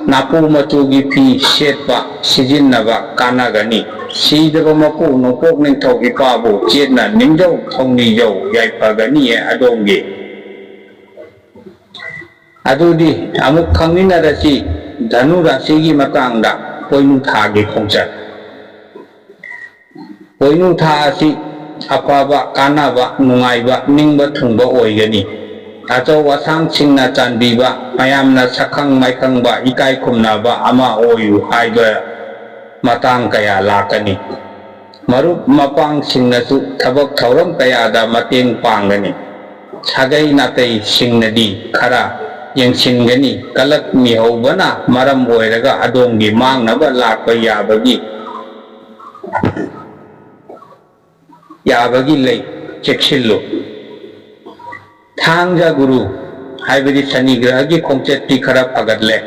ꯅꯥꯄꯨ ꯃꯆꯨꯒꯤ ꯐꯤ ꯁꯦꯠꯄ ꯁꯤꯖꯤꯟꯅꯕ ꯀꯥꯟꯅꯒꯅꯤ꯫ ꯁꯤꯗꯕ ꯃꯄꯨ ꯅꯣꯡꯄꯣꯛ ꯅꯤꯡꯊꯧ ꯏꯄꯥꯕꯨ ꯆꯦꯠꯅ ꯅꯤꯡꯖꯧ ꯊꯧꯅꯤꯖꯧ, ꯌꯥꯏꯐꯒꯅꯤꯌꯦ ꯑꯗꯣꯝꯒꯤ꯫ ꯑꯗꯨꯗꯤ ꯑꯃꯨꯛ ꯈꯪꯃꯤꯟꯅꯔꯁꯤ ꯙꯅꯨ ꯔꯥꯁꯤꯒꯤ ꯃꯇꯥꯡꯗ, ꯄꯣꯏꯅꯨ ꯊꯥꯒꯤ ꯈꯣꯡꯆꯠ꯫ ꯄꯣꯏꯅꯨ ꯊꯥ ꯑꯁꯤ ꯑꯐꯕ, ꯀꯥꯟꯅꯕ, ꯅꯨꯡꯉꯥꯏꯕ, ꯅꯤꯡꯕ ꯊꯨꯡꯕ ꯑꯣꯏꯒꯅꯤ꯫ ꯑꯆꯧ ꯑꯁꯥꯡꯁꯤꯡꯅ ꯆꯥꯟꯕꯤꯕ, ꯃꯌꯥꯝꯅ ꯁꯛꯈꯪ ꯃꯥꯏꯈꯪꯕ, ꯏꯀꯥꯏ ꯈꯨꯝꯅꯕ ꯑꯃ ꯑꯣꯏꯌꯨ ꯍꯥꯏꯕ ꯃꯇꯥꯡ ꯀꯌꯥ ꯂꯥꯛꯀꯅꯤ꯫ ꯃꯔꯨꯞ ꯃꯄꯥꯡꯁꯤꯡꯅꯁꯨ ꯊꯕꯛ ꯊꯧꯔꯝ ꯀꯌꯥꯗ ꯃꯇꯦꯡ ꯄꯥꯡꯒꯅꯤ꯫ ꯁꯥꯒꯩ ꯅꯥꯇꯩꯁꯤꯡꯅꯗꯤ ꯈꯔ ꯌꯦꯡꯁꯤꯟꯒꯅꯤ꯫ ꯀꯂꯛ ꯃꯤꯍꯧꯕꯅ ꯃꯔꯝ ꯑꯣꯏꯔꯒ ꯑꯗꯣꯝꯒꯤ ꯃꯥꯡꯅꯕ ꯂꯥꯛꯄ ꯌꯥꯕꯒꯤ, ꯌꯥꯕꯒꯤ ꯂꯩ꯫ ꯆꯦꯛꯁꯤꯜꯂꯨ꯫ ꯊꯥꯡꯖ ꯒꯨꯔꯨ ꯍꯥꯏꯕꯗꯤ ꯁꯅꯤ ꯒ꯭ꯔꯍꯒꯤ ꯈꯣꯡꯆꯠꯇꯤ ꯈꯔ ꯐꯒꯠꯂꯦ꯫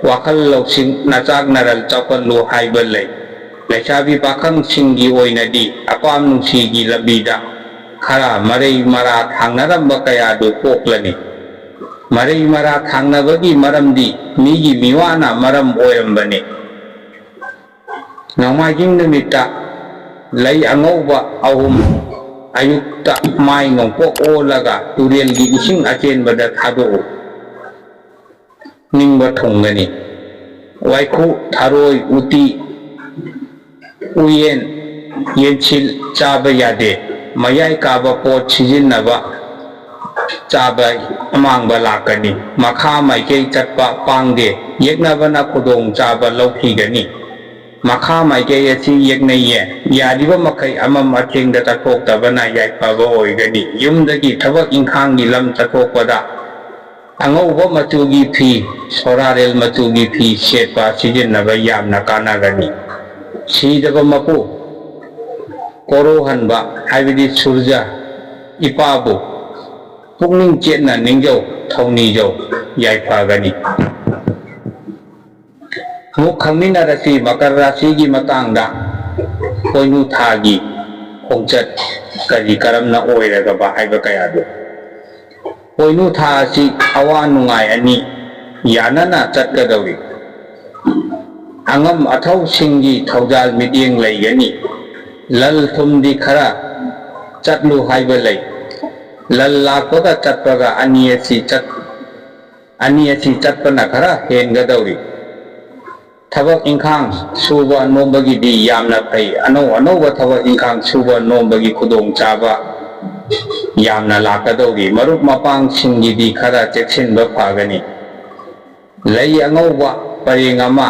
ꯋꯥꯈꯜ ꯂꯧꯁꯤꯡ ꯅꯆꯥꯛ ꯅꯔꯜ ꯆꯥꯎꯈꯠꯂꯨ ꯍꯥꯏꯕ ꯂꯩ꯫ ꯂꯩꯁꯥꯕꯤ ꯄꯥꯈꯪꯁꯤꯡꯒꯤ ꯑꯣꯏꯅꯗꯤ ꯑꯄꯥꯝ ꯅꯨꯡꯁꯤꯒꯤ ꯂꯝꯕꯤꯗ ꯈꯔ ꯃꯔꯩ ꯃꯔꯥ ꯊꯥꯡꯅꯔꯝꯕ ꯀꯌꯥꯗꯨ ꯀꯣꯛꯂꯅꯤ꯫ ꯃꯔꯩ ꯃꯔꯥ ꯊꯥꯡꯅꯕꯒꯤ ꯃꯔꯝꯗꯤ ꯃꯤꯒꯤ ꯃꯤꯋꯥꯅ ꯃꯔꯝ ꯑꯣꯏꯔꯝꯕꯅꯤ꯫ ꯅꯣꯡꯃꯥꯏꯖꯤꯡ ꯅꯨꯃꯤꯠꯇ ꯂꯩ ꯑꯉꯧꯕ ꯑꯍꯨꯝ ꯑꯌꯨꯛꯇ ꯃꯥꯏ ꯅꯣꯡꯄꯣꯛ ꯑꯣꯜꯂꯒ ꯇꯨꯔꯦꯜꯒꯤ ꯏꯁꯤꯡ ꯑꯆꯦꯟꯕꯗ ꯊꯥꯗꯣꯛꯎ꯫ ꯅꯤꯡꯕ ꯊꯨꯡꯒꯅꯤ꯫ ꯋꯥꯏꯈꯨ, ꯊꯔꯣꯏ, ꯎꯇꯤ, ꯎꯌꯦꯟ, ꯌꯦꯟꯁꯤꯜ ꯆꯥꯕ ꯌꯥꯗꯦ꯫ ꯃꯌꯥꯏ ꯀꯥꯕ ꯄꯣꯠ ꯁꯤꯖꯤꯟꯅꯕ ꯆꯥꯕ ꯑꯃꯥꯡꯕ ꯂꯥꯛꯀꯅꯤ꯫ ꯃꯈꯥ ꯃꯥꯏꯀꯩ ꯆꯠꯄ ꯄꯥꯡꯗꯦ꯫ ꯌꯦꯛꯅꯕꯅ ꯈꯨꯗꯣꯡ ꯆꯥꯕ ꯂꯧꯈꯤꯒꯅꯤ꯫ ꯃꯈꯥ ꯃꯥꯏꯀꯩ ꯑꯁꯤ ꯌꯦꯛꯅꯩꯌꯦ꯫ ꯌꯥꯔꯤꯕ ꯃꯈꯩ ꯑꯃꯝ ꯑꯊꯦꯡꯗ ꯆꯠꯊꯣꯛꯇꯕꯅ ꯌꯥꯏꯐꯕ ꯑꯣꯏꯒꯅꯤ꯫ ꯌꯨꯝꯗꯒꯤ ꯊꯕꯛ ꯏꯪꯈꯥꯡꯒꯤ ꯂꯝ ꯆꯠꯊꯣꯛꯄꯗ ꯑꯉꯧꯕ ꯃꯆꯨꯒꯤ ꯐꯤ, ꯁꯣꯔꯥꯔꯦꯜ ꯃꯆꯨꯒꯤ ꯐꯤ ꯁꯦꯠꯄ ꯁꯤꯖꯤꯟꯅꯕ ꯌꯥꯝꯅ ꯀꯥꯟꯅꯒꯅꯤ꯫ ꯁꯤꯗꯕ ꯃꯄꯨ ꯀꯣꯔꯧꯍꯟꯕ, ꯍꯥꯏꯕꯗꯤ ꯁꯨꯔꯖ ꯏꯄꯥꯕꯨ ꯄꯨꯛꯅꯤꯡ ꯆꯦꯠꯅ ꯅꯤꯡꯖꯧ, ꯊꯧꯅꯤꯖꯧ, ꯌꯥꯏꯐꯒꯅꯤ꯫ ꯑꯃꯨꯛ ꯈꯪꯃꯤꯟꯅꯔꯁꯤ ꯃꯀꯔ ꯔꯥꯁꯤꯒꯤ ꯃꯇꯥꯡꯗ, ꯄꯣꯏꯅꯨ ꯊꯥꯒꯤ ꯈꯣꯡꯆꯠ ꯀꯔꯤ ꯀꯔꯝꯅ ꯑꯣꯏꯔꯒꯕ ꯍꯥꯏꯕ ꯀꯌꯥꯗꯨ꯫ ꯄꯣꯏꯅꯨ ꯊꯥ ꯑꯁꯤ ꯑꯋꯥ ꯅꯨꯡꯉꯥꯏ ꯑꯅꯤ ꯌꯥꯅꯅ ꯆꯠꯀꯗꯧꯔꯤ꯫ ꯑꯉꯝ ꯑꯊꯧꯁꯤꯡꯒꯤ ꯊꯧꯖꯥꯜ ꯃꯤꯠꯌꯦꯡ ꯂꯩꯒꯅꯤ꯫ ꯂꯟ ꯊꯨꯝꯗꯤ ꯈꯔ ꯆꯠꯂꯨ ꯍꯥꯏꯕ ꯂꯩ꯫ ꯂꯟ ꯂꯥꯛꯄꯒ ꯆꯠꯄꯒ ꯑꯅꯤ ꯑꯁꯤ ꯆꯠ-, ꯑꯅꯤ ꯑꯁꯤ ꯆꯠꯄꯅ ꯈꯔ ꯍꯦꯟꯒꯗꯧꯔꯤ꯫ ꯊꯕꯛ ꯏꯪꯈꯥꯡ ꯁꯨꯕ ꯅꯣꯝꯕꯒꯤꯗꯤ ꯌꯥꯝꯅ ꯐꯩ꯫ ꯑꯅꯧ ꯑꯅꯧꯕ ꯊꯕꯛ ꯏꯪꯈꯥꯡ ꯁꯨꯕ ꯅꯣꯝꯕꯒꯤ ꯈꯨꯗꯣꯡꯆꯥꯕ ꯌꯥꯝꯅ ꯂꯥꯛꯀꯗꯧꯔꯤ꯫ ꯃꯔꯨꯞ ꯃꯄꯥꯡꯁꯤꯡꯒꯤꯗꯤ ꯈꯔ ꯆꯦꯛꯁꯤꯟꯕ ꯐꯒꯅꯤ꯫ ꯂꯩ ꯑꯉꯧꯕ ꯄꯔꯦꯡ ꯑꯃ,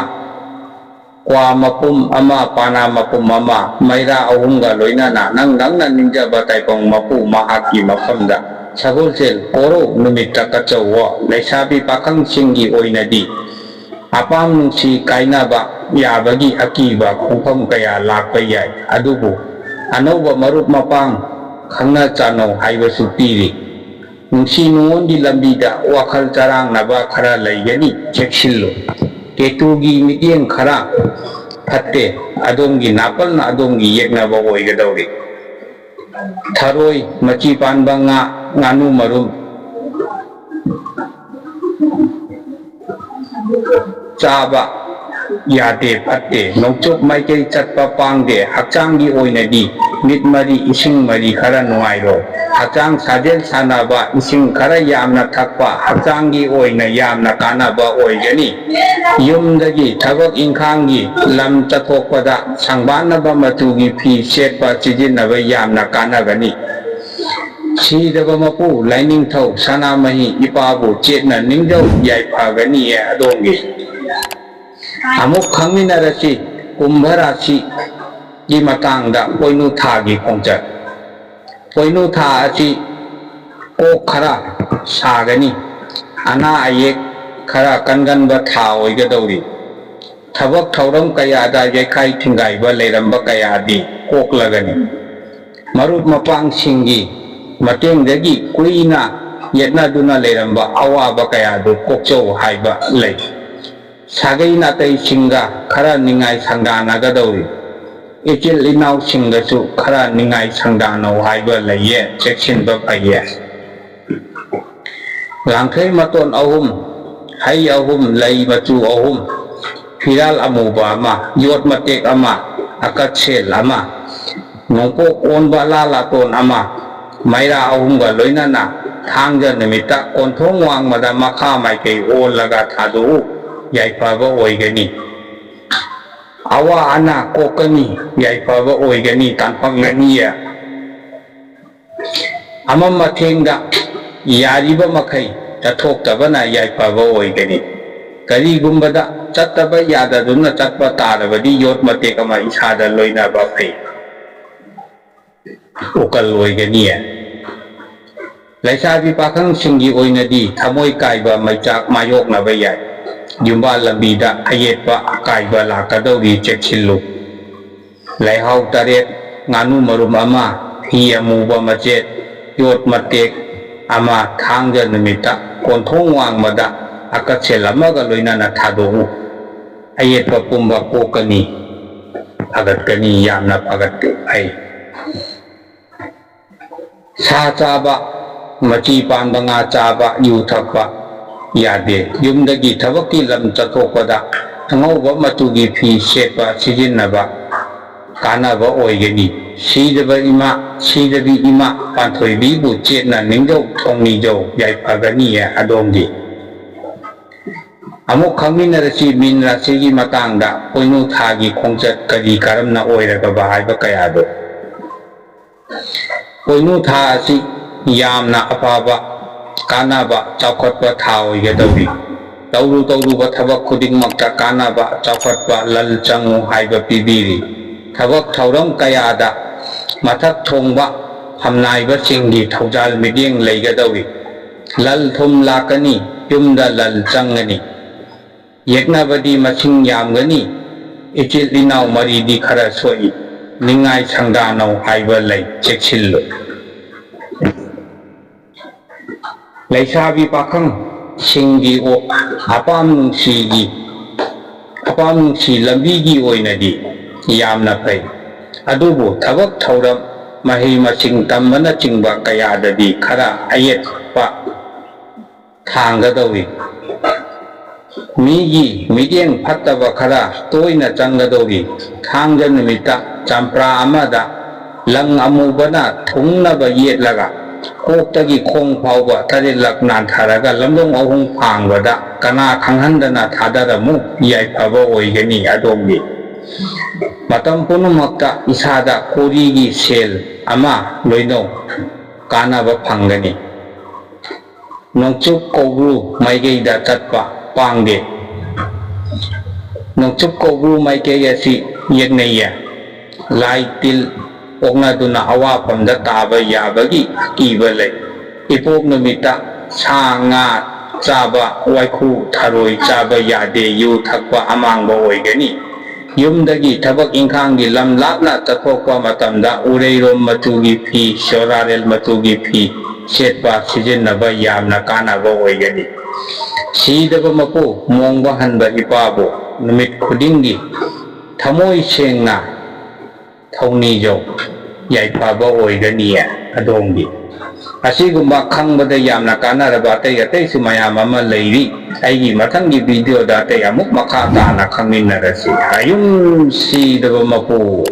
ꯀ꯭ꯋꯥ ꯃꯄꯨꯝ ꯑꯃ, ꯄꯥꯅꯥ ꯃꯄꯨꯝ ꯑꯃ, ꯃꯩꯔꯥ ꯑꯍꯨꯝꯒ ꯂꯣꯏꯅꯅ ꯅꯪ ꯅꯪꯅ ꯅꯤꯡꯖꯕ ꯇꯥꯏꯕꯪ ꯃꯄꯨ ꯃꯍꯥꯛꯀꯤ ꯃꯐꯝꯗ ꯁꯒꯣꯜꯁꯦꯜ ꯄꯣꯔꯧ ꯅꯨꯃꯤꯠꯇ ꯀꯠꯆꯧꯋꯣ꯫ ꯂꯩꯁꯥꯕꯤ ꯄꯥꯈꯪꯁꯤꯡꯒꯤ ꯑꯣꯏꯅꯗꯤ ꯑꯄꯥꯝ ꯅꯨꯡꯁꯤ ꯀꯥꯏꯅꯕ ꯌꯥꯕꯒꯤ ꯑꯀꯤꯕ ꯈꯣꯡꯐꯝ ꯀꯌꯥ ꯂꯥꯛꯄ ꯌꯥꯏ꯫ ꯑꯗꯨꯕꯨ ꯑꯅꯧꯕ ꯃꯔꯨꯞ ꯃꯄꯥꯡ ꯈꯪꯅ ꯆꯥꯟꯅꯧ ꯍꯥꯏꯕꯁꯨ ꯄꯤꯔꯤ꯫ ꯅꯨꯡꯁꯤ ꯅꯨꯡꯉꯣꯟꯒꯤ ꯂꯝꯕꯤꯗ ꯋꯥꯈꯜ ꯆꯔꯥꯡꯅꯕ ꯈꯔ ꯂꯩꯒꯅꯤ, ꯆꯦꯛꯁꯤꯜꯂꯨ꯫ ꯀꯦꯇꯨꯒꯤ ꯃꯤꯠꯌꯦꯡ ꯈꯔ ꯐꯠꯇꯦ, ꯑꯗꯣꯝꯒꯤ ꯅꯥꯄꯜꯅ ꯑꯗꯣꯝꯒꯤ ꯌꯦꯛꯅꯕ ꯑꯣꯏꯒꯗꯧꯔꯤ꯫ ꯊꯔꯣꯏ, ꯃꯆꯤ ꯄꯥꯟꯕ ꯉꯥ, ꯉꯥꯅꯨ ꯃꯔꯨꯝ, ꯆꯥꯕ ꯌꯥꯗꯦ, ꯐꯠꯇꯦ꯫ ꯅꯣꯡꯆꯨꯞ ꯃꯥꯏꯀꯩ ꯆꯠꯄ ꯄꯥꯡꯗꯦ꯫ ꯍꯛꯆꯥꯡꯒꯤ ꯑꯣꯏꯅꯗꯤ ꯃꯤꯠ ꯃꯔꯤ, ꯏꯁꯤꯡ ꯃꯔꯤ ꯈꯔ ꯅꯨꯡꯉꯥꯏꯔꯣꯏ꯫ ꯍꯛꯆꯥꯡ ꯁꯥꯖꯦꯜ ꯁꯥꯟꯅꯕ, ꯏꯁꯤꯡ ꯈꯔ ꯌꯥꯝꯅ ꯊꯛꯄ ꯍꯛꯆꯥꯡꯒꯤ ꯑꯣꯏꯅ ꯌꯥꯝꯅ ꯀꯥꯟꯅꯕ ꯑꯣꯏꯒꯅꯤ꯫ ꯌꯨꯝꯗꯒꯤ ꯊꯕꯛ ꯏꯪꯈꯥꯡꯒꯤ ꯂꯝ ꯆꯠꯊꯣꯛꯄꯗ ꯁꯪꯕꯥꯟꯅꯕ ꯃꯆꯨꯒꯤ ꯐꯤ ꯁꯦꯠꯄ ꯁꯤꯖꯤꯟꯅꯕ ꯌꯥꯝꯅ ꯀꯥꯟꯅꯒꯅꯤ꯫ ꯁꯤꯗꯕ ꯃꯄꯨ ꯂꯥꯏꯅꯤꯡꯊꯧ ꯁꯅꯥꯃꯍꯤ ꯏꯄꯥꯕꯨ ꯆꯦꯠꯅ ꯅꯤꯡꯖꯧ, ꯌꯥꯏꯐꯒꯅꯤꯌꯦ ꯑꯗꯣꯝꯒꯤ꯫ ꯑꯃꯨꯛ ꯈꯪꯃꯤꯟꯅꯔꯁꯤ ꯀꯨꯝꯚ ꯔꯥꯁꯤꯒꯤ ꯃꯇꯥꯡꯗ ꯄꯣꯏꯅꯨ ꯊꯥꯒꯤ ꯈꯣꯡꯆꯠ꯫ ꯄꯣꯏꯅꯨ ꯊꯥ ꯑꯁꯤ ꯀꯣꯛ ꯈꯔ ꯁꯥꯒꯅꯤ꯫ ꯑꯅꯥ ꯑꯌꯦꯛ ꯈꯔ ꯀꯟꯒꯟꯕ ꯊꯥ ꯑꯣꯏꯒꯗꯧꯔꯤ꯫ ꯊꯕꯛ ꯊꯧꯔꯝ ꯀꯌꯥꯗ ꯌꯩꯈꯥꯏ ꯊꯤꯡꯒꯥꯏꯕ ꯂꯩꯔꯝꯕ ꯀꯌꯥꯗꯤ ꯀꯣꯛꯂꯒꯅꯤ꯫ ꯃꯔꯨꯞ ꯃꯄꯥꯡꯁꯤꯡꯒꯤ ꯃꯇꯦꯡꯗꯒꯤ ꯀꯨꯏꯅ ꯌꯦꯠꯅꯗꯨꯅ ꯂꯩꯔꯝꯕ ꯑꯋꯥꯕ ꯀꯌꯥꯗꯨ ꯀꯣꯛꯆꯧ ꯍꯥꯏꯕ ꯂꯩ꯫ ꯁꯥꯒꯩ ꯅꯥꯇꯩꯁꯤꯡꯒ ꯈꯔ ꯅꯤꯡꯉꯥꯏ ꯁꯪꯗꯥꯅꯒꯗꯧꯔꯤ꯫ ꯏꯆꯤꯜ ꯏꯅꯥꯎꯁꯤꯡꯒꯁꯨ ꯈꯔ ꯅꯤꯡꯉꯥꯏ ꯁꯪꯗꯥꯅꯧ ꯍꯥꯏꯕ ꯂꯩꯌꯦ, ꯆꯦꯛꯁꯤꯟꯕ ꯐꯩꯌꯦ꯫ ꯂꯥꯡꯈꯩ ꯃꯇꯣꯟ ꯑꯍꯨꯝ, ꯍꯩ ꯑꯍꯨꯝ, ꯂꯩ ꯃꯆꯨ ꯑꯍꯨꯝ, ꯐꯤꯔꯥꯜ ꯑꯃꯨꯕ ꯑꯃ, ꯌꯣꯠ ꯃꯇꯦꯛ ꯑꯃ, ꯑꯀꯠꯁꯦꯜ ꯑꯃ, ꯅꯣꯡꯄꯣꯛ ꯑꯣꯟꯕ ꯂꯥ ꯂꯥꯇꯣꯟ ꯑꯃ, ꯃꯩꯔꯥ ꯑꯍꯨꯝꯒ ꯂꯣꯏꯅꯅ ꯊꯥꯡꯖ ꯅꯨꯃꯤꯠꯇ ꯀꯣꯟꯊꯣꯡ ꯋꯥꯡꯃꯗ ꯃꯈꯥ ꯃꯥꯏꯀꯩ ꯑꯣꯜꯂꯒ ꯊꯥꯗꯣꯛꯎ, ꯌꯥꯏꯐꯕ ꯑꯣꯏꯒꯅꯤ꯫ ꯑꯋꯥ ꯑꯅꯥ ꯀꯣꯛꯀꯅꯤ, ꯌꯥꯏꯐꯕ ꯑꯣꯏꯒꯅꯤ, ꯇꯥꯟꯐꯝꯒꯅꯤꯌꯦ꯫ ꯑꯃꯝ ꯑꯊꯦꯡꯗ ꯌꯥꯔꯤꯕ ꯃꯈꯩ ꯆꯠꯊꯣꯛꯇꯕꯅ ꯌꯥꯏꯐꯕ ꯑꯣꯏꯒꯅꯤ꯫ ꯀꯔꯤꯒꯨꯝꯕꯗ ꯆꯠꯇꯕ ꯌꯥꯗꯗꯨꯅ ꯆꯠꯄ ꯇꯥꯔꯕꯗꯤ ꯌꯣꯠ ꯃꯇꯦꯛ ꯑꯃ ꯏꯁꯥꯗ ꯂꯣꯏꯅꯕ ꯐꯩ꯫ ꯎꯀꯜ ꯑꯣꯏꯒꯅꯤꯌꯦ꯫ ꯂꯩꯁꯥꯕꯤ ꯄꯥꯈꯪꯁꯤꯡꯒꯤ ꯑꯣꯏꯅꯗꯤ ꯊꯃꯣꯏ ꯀꯥꯏꯕ ꯃꯩꯆꯥꯛ ꯃꯥꯌꯣꯛꯅꯕ ꯌꯥꯏ꯫ ꯌꯨꯝꯕꯥꯜ ꯂꯝꯕꯤꯗ ꯑꯌꯦꯠꯄ ꯑꯀꯥꯏꯕ ꯂꯥꯛꯀꯗꯧꯔꯤ, ꯆꯦꯛꯁꯤꯜꯂꯨ꯫ ꯂꯩꯍꯥꯎ ꯇꯔꯦꯠ, ꯉꯥꯅꯨ ꯃꯔꯨꯝ ꯑꯃ, ꯐꯤ ꯑꯃꯨꯕ ꯃꯆꯦꯠ, ꯌꯣꯠ ꯃꯇꯦꯛ ꯑꯃ ꯊꯥꯡꯖ ꯅꯨꯃꯤꯠꯇ ꯀꯣꯟꯊꯣꯡ ꯋꯥꯡꯃꯗ ꯑꯀꯠꯁꯦꯜ ꯑꯃꯒ ꯂꯣꯏꯅꯅ ꯊꯥꯗꯣꯛꯎ꯫ ꯑꯌꯦꯠꯄ ꯄꯨꯝꯕ ꯀꯣꯛꯀꯅꯤ, ꯐꯒꯠꯀꯅꯤ, ꯌꯥꯝꯅ ꯐꯒꯠ ꯐꯩ꯫ ꯁꯥ ꯆꯥꯕ, ꯃꯆꯤ ꯄꯥꯟꯕ ꯉꯥ ꯆꯥꯕ, ꯌꯨ ꯊꯛꯄ, ꯌꯥꯗꯦ꯫ ꯌꯨꯝꯗꯒꯤ ꯊꯕꯛꯀꯤ ꯂꯝ ꯆꯠꯊꯣꯛꯄꯗ ꯑꯉꯧꯕ ꯃꯆꯨꯒꯤ ꯐꯤ ꯁꯦꯠꯄ ꯁꯤꯖꯤꯟꯅꯕ ꯀꯥꯟꯅꯕ ꯑꯣꯏꯒꯅꯤ꯫ ꯁꯤꯗꯕ ꯏꯃꯥ, ꯁꯤꯗꯕꯤ ꯏꯃꯥ ꯄꯥꯟꯊꯣꯏꯕꯤꯕꯨ ꯆꯦꯠꯅ ꯅꯤꯡꯖꯧ ꯊꯣꯡꯅꯤꯖꯧ ꯌꯥꯏꯐꯒꯅꯤꯌꯦ ꯑꯗꯣꯝꯒꯤ꯫ ꯑꯃꯨꯛ ꯈꯪꯃꯤꯟꯅꯔꯁꯤ ꯃꯤꯟ ꯔꯥꯁꯤꯒꯤ ꯃꯇꯥꯡꯗ, ꯄꯣꯏꯅꯨ ꯊꯥꯒꯤ ꯈꯣꯡꯆꯠ ꯀꯔꯤ ꯀꯔꯝꯅ ꯑꯣꯏꯔꯒꯕ ꯍꯥꯏꯕ ꯀꯌꯥꯗꯣ꯫ ꯄꯣꯏꯅꯨ ꯊꯥ ꯑꯁꯤ ꯌꯥꯝꯅ ꯑꯐꯕ, ꯀꯥꯟꯅꯕ, ꯆꯥꯎꯈꯠꯄ ꯊꯥ ꯑꯣꯏꯒꯗꯧꯔꯤ꯫ ꯇꯧꯔꯨ ꯇꯧꯔꯨꯕ ꯊꯕꯛ ꯈꯨꯗꯤꯡꯃꯛꯇ ꯀꯥꯟꯅꯕ, ꯆꯥꯎꯈꯠꯄ, ꯂꯟ ꯆꯪꯉꯨ ꯍꯥꯏꯕ ꯄꯤꯕꯤꯔꯤ꯫ ꯊꯕꯛ ꯊꯧꯔꯝ ꯀꯌꯥꯗ ꯃꯊꯛ ꯊꯣꯡꯕ ꯐꯝꯅꯥꯏꯕꯁꯤꯡꯒꯤ ꯊꯧꯖꯥꯜ ꯃꯤꯠꯌꯦꯡ ꯂꯩꯒꯗꯧꯔꯤ꯫ ꯂꯟ ꯊꯨꯝ ꯂꯥꯛꯀꯅꯤ, ꯌꯨꯝꯗ ꯂꯟ ꯆꯪꯒꯅꯤ꯫ ꯌꯦꯛꯅꯕꯗꯤ ꯃꯁꯤꯡ ꯌꯥꯝꯒꯅꯤ, ꯏꯆꯤꯜ ꯏꯅꯥꯎ ꯃꯔꯤꯗꯤ ꯈꯔ ꯁꯣꯛꯏ, ꯅꯤꯡꯉꯥꯏ ꯁꯪꯗꯥꯅꯧ ꯍꯥꯏꯕ ꯂꯩ, ꯆꯦꯛꯁꯤꯜꯂꯨ꯫ ꯂꯩꯁꯥꯕꯤ ꯄꯥꯈꯪꯁꯤꯡꯒꯤ ꯑꯣ-, ꯑꯄꯥꯝ ꯅꯨꯡꯁꯤꯒꯤ, ꯑꯄꯥꯝ ꯅꯨꯡꯁꯤ ꯂꯝꯕꯤꯒꯤ ꯑꯣꯏꯅꯗꯤ ꯌꯥꯝꯅ ꯐꯩ꯫ ꯑꯗꯨꯕꯨ ꯊꯕꯛ ꯊꯧꯔꯝ, ꯃꯍꯩ ꯃꯁꯤꯡ ꯇꯝꯕꯅꯆꯤꯡꯕ ꯀꯌꯥꯗꯗꯤ ꯈꯔ ꯑꯌꯦꯠꯄ ꯊꯥꯡꯒꯗꯧꯔꯤ꯫ ꯃꯤꯒꯤ ꯃꯤꯠꯌꯦꯡ ꯐꯠꯇꯕ ꯈꯔ ꯇꯣꯏꯅ ꯆꯪꯒꯗꯧꯔꯤ꯫ ꯊꯥꯡꯖ ꯅꯨꯃꯤꯠꯇ ꯆꯝꯄ꯭ꯔꯥ ꯑꯃꯗ ꯂꯪ ꯑꯃꯨꯕꯅ ꯊꯨꯡꯅꯕ ꯌꯦꯠꯂꯒ ꯀꯣꯛꯇꯒꯤ ꯈꯣꯡ ꯐꯥꯎꯕ ꯇꯔꯦꯠꯂꯛ ꯅꯥꯟꯊꯔꯒ ꯂꯝꯂꯣꯡ ꯑꯍꯨꯝ ꯐꯥꯡꯕꯗ ꯀꯅꯥ ꯈꯪꯍꯟꯗꯅ ꯊꯥꯗꯔꯝꯃꯨ, ꯌꯥꯏꯐꯕ ꯑꯣꯏꯒꯅꯤ ꯑꯗꯣꯝꯒꯤ꯫ ꯃꯇꯝ ꯄꯨꯝꯅꯃꯛꯇ ꯏꯁꯥꯗ ꯀꯣꯔꯤꯒꯤ ꯁꯦꯜ ꯑꯃ ꯂꯣꯏꯅꯧ, ꯀꯥꯟꯅꯕ ꯐꯪꯒꯅꯤ꯫ ꯅꯣꯡꯆꯨꯞ ꯀꯧꯕ꯭ꯔꯨ ꯃꯥꯏꯀꯩꯗ ꯆꯠꯄ ꯄꯥꯡꯗꯦ꯫ ꯅꯣꯡꯆꯨꯞ ꯀꯧꯕ꯭ꯔꯨ ꯃꯥꯏꯀꯩ ꯑꯁꯤ ꯌꯦꯛꯅꯩꯌꯦ꯫ ꯂꯥꯏ ꯇꯤꯜ ꯑꯣꯛꯅꯗꯨꯅ ꯑꯋꯥꯐꯝꯗ ꯇꯥꯕ ꯌꯥꯕꯒꯤ ꯑꯀꯤꯕ ꯂꯩ꯫ ꯏꯄꯣꯛ ꯅꯨꯃꯤꯠꯇ ꯁꯥ ꯉꯥ ꯆꯥꯕ, ꯋꯥꯏꯈꯨ ꯊꯔꯣꯏ ꯆꯥꯕ ꯌꯥꯗꯦ, ꯌꯨ ꯊꯛꯄ ꯑꯃꯥꯡꯕ ꯑꯣꯏꯒꯅꯤ꯫ ꯌꯨꯝꯗꯒꯤ ꯊꯕꯛ ꯏꯪꯈꯥꯡꯒꯤ ꯂꯝ ꯂꯥꯞꯅ ꯆꯠꯊꯣꯛꯄ ꯃꯇꯝꯗ ꯎꯔꯩꯔꯣꯝ ꯃꯆꯨꯒꯤ ꯐꯤ, ꯁꯣꯔꯥꯔꯦꯜ ꯃꯆꯨꯒꯤ ꯐꯤ ꯁꯦꯠꯄ ꯁꯤꯖꯤꯟꯅꯕ ꯌꯥꯝꯅ ꯀꯥꯟꯅꯕ ꯑꯣꯏꯒꯅꯤ꯫ ꯁꯤꯗꯕ ꯃꯄꯨ ꯃꯣꯡꯕ ꯍꯟꯕ ꯏꯄꯥꯕꯨ ꯅꯨꯃꯤꯠ ꯈꯨꯗꯤꯡꯒꯤ ꯊꯃꯣꯏ ꯁꯦꯡꯅ ꯊꯧꯅꯤꯖꯧ, ꯌꯥꯏꯐꯕ ꯑꯣꯏꯒꯅꯤꯌꯦ ꯑꯗꯣꯝꯒꯤ꯫ ꯑꯁꯤꯒꯨꯝꯕ ꯈꯪꯕꯗ ꯌꯥꯝꯅ ꯀꯥꯟꯅꯔꯕ ꯑꯇꯩ ꯑꯇꯩꯁꯨ ꯃꯌꯥꯝ ꯑꯃ ꯂꯩꯔꯤ꯫ ꯑꯩꯒꯤ ꯃꯊꯪꯒꯤ videoꯗ ꯑꯇꯩ ꯑꯃꯨꯛ ꯃꯈꯥ ꯇꯥꯅ ꯈꯪꯃꯤꯟꯅꯔꯁꯤ꯫ ꯑꯌꯨꯝ ꯁꯤꯗꯕ ꯃꯄꯨ꯫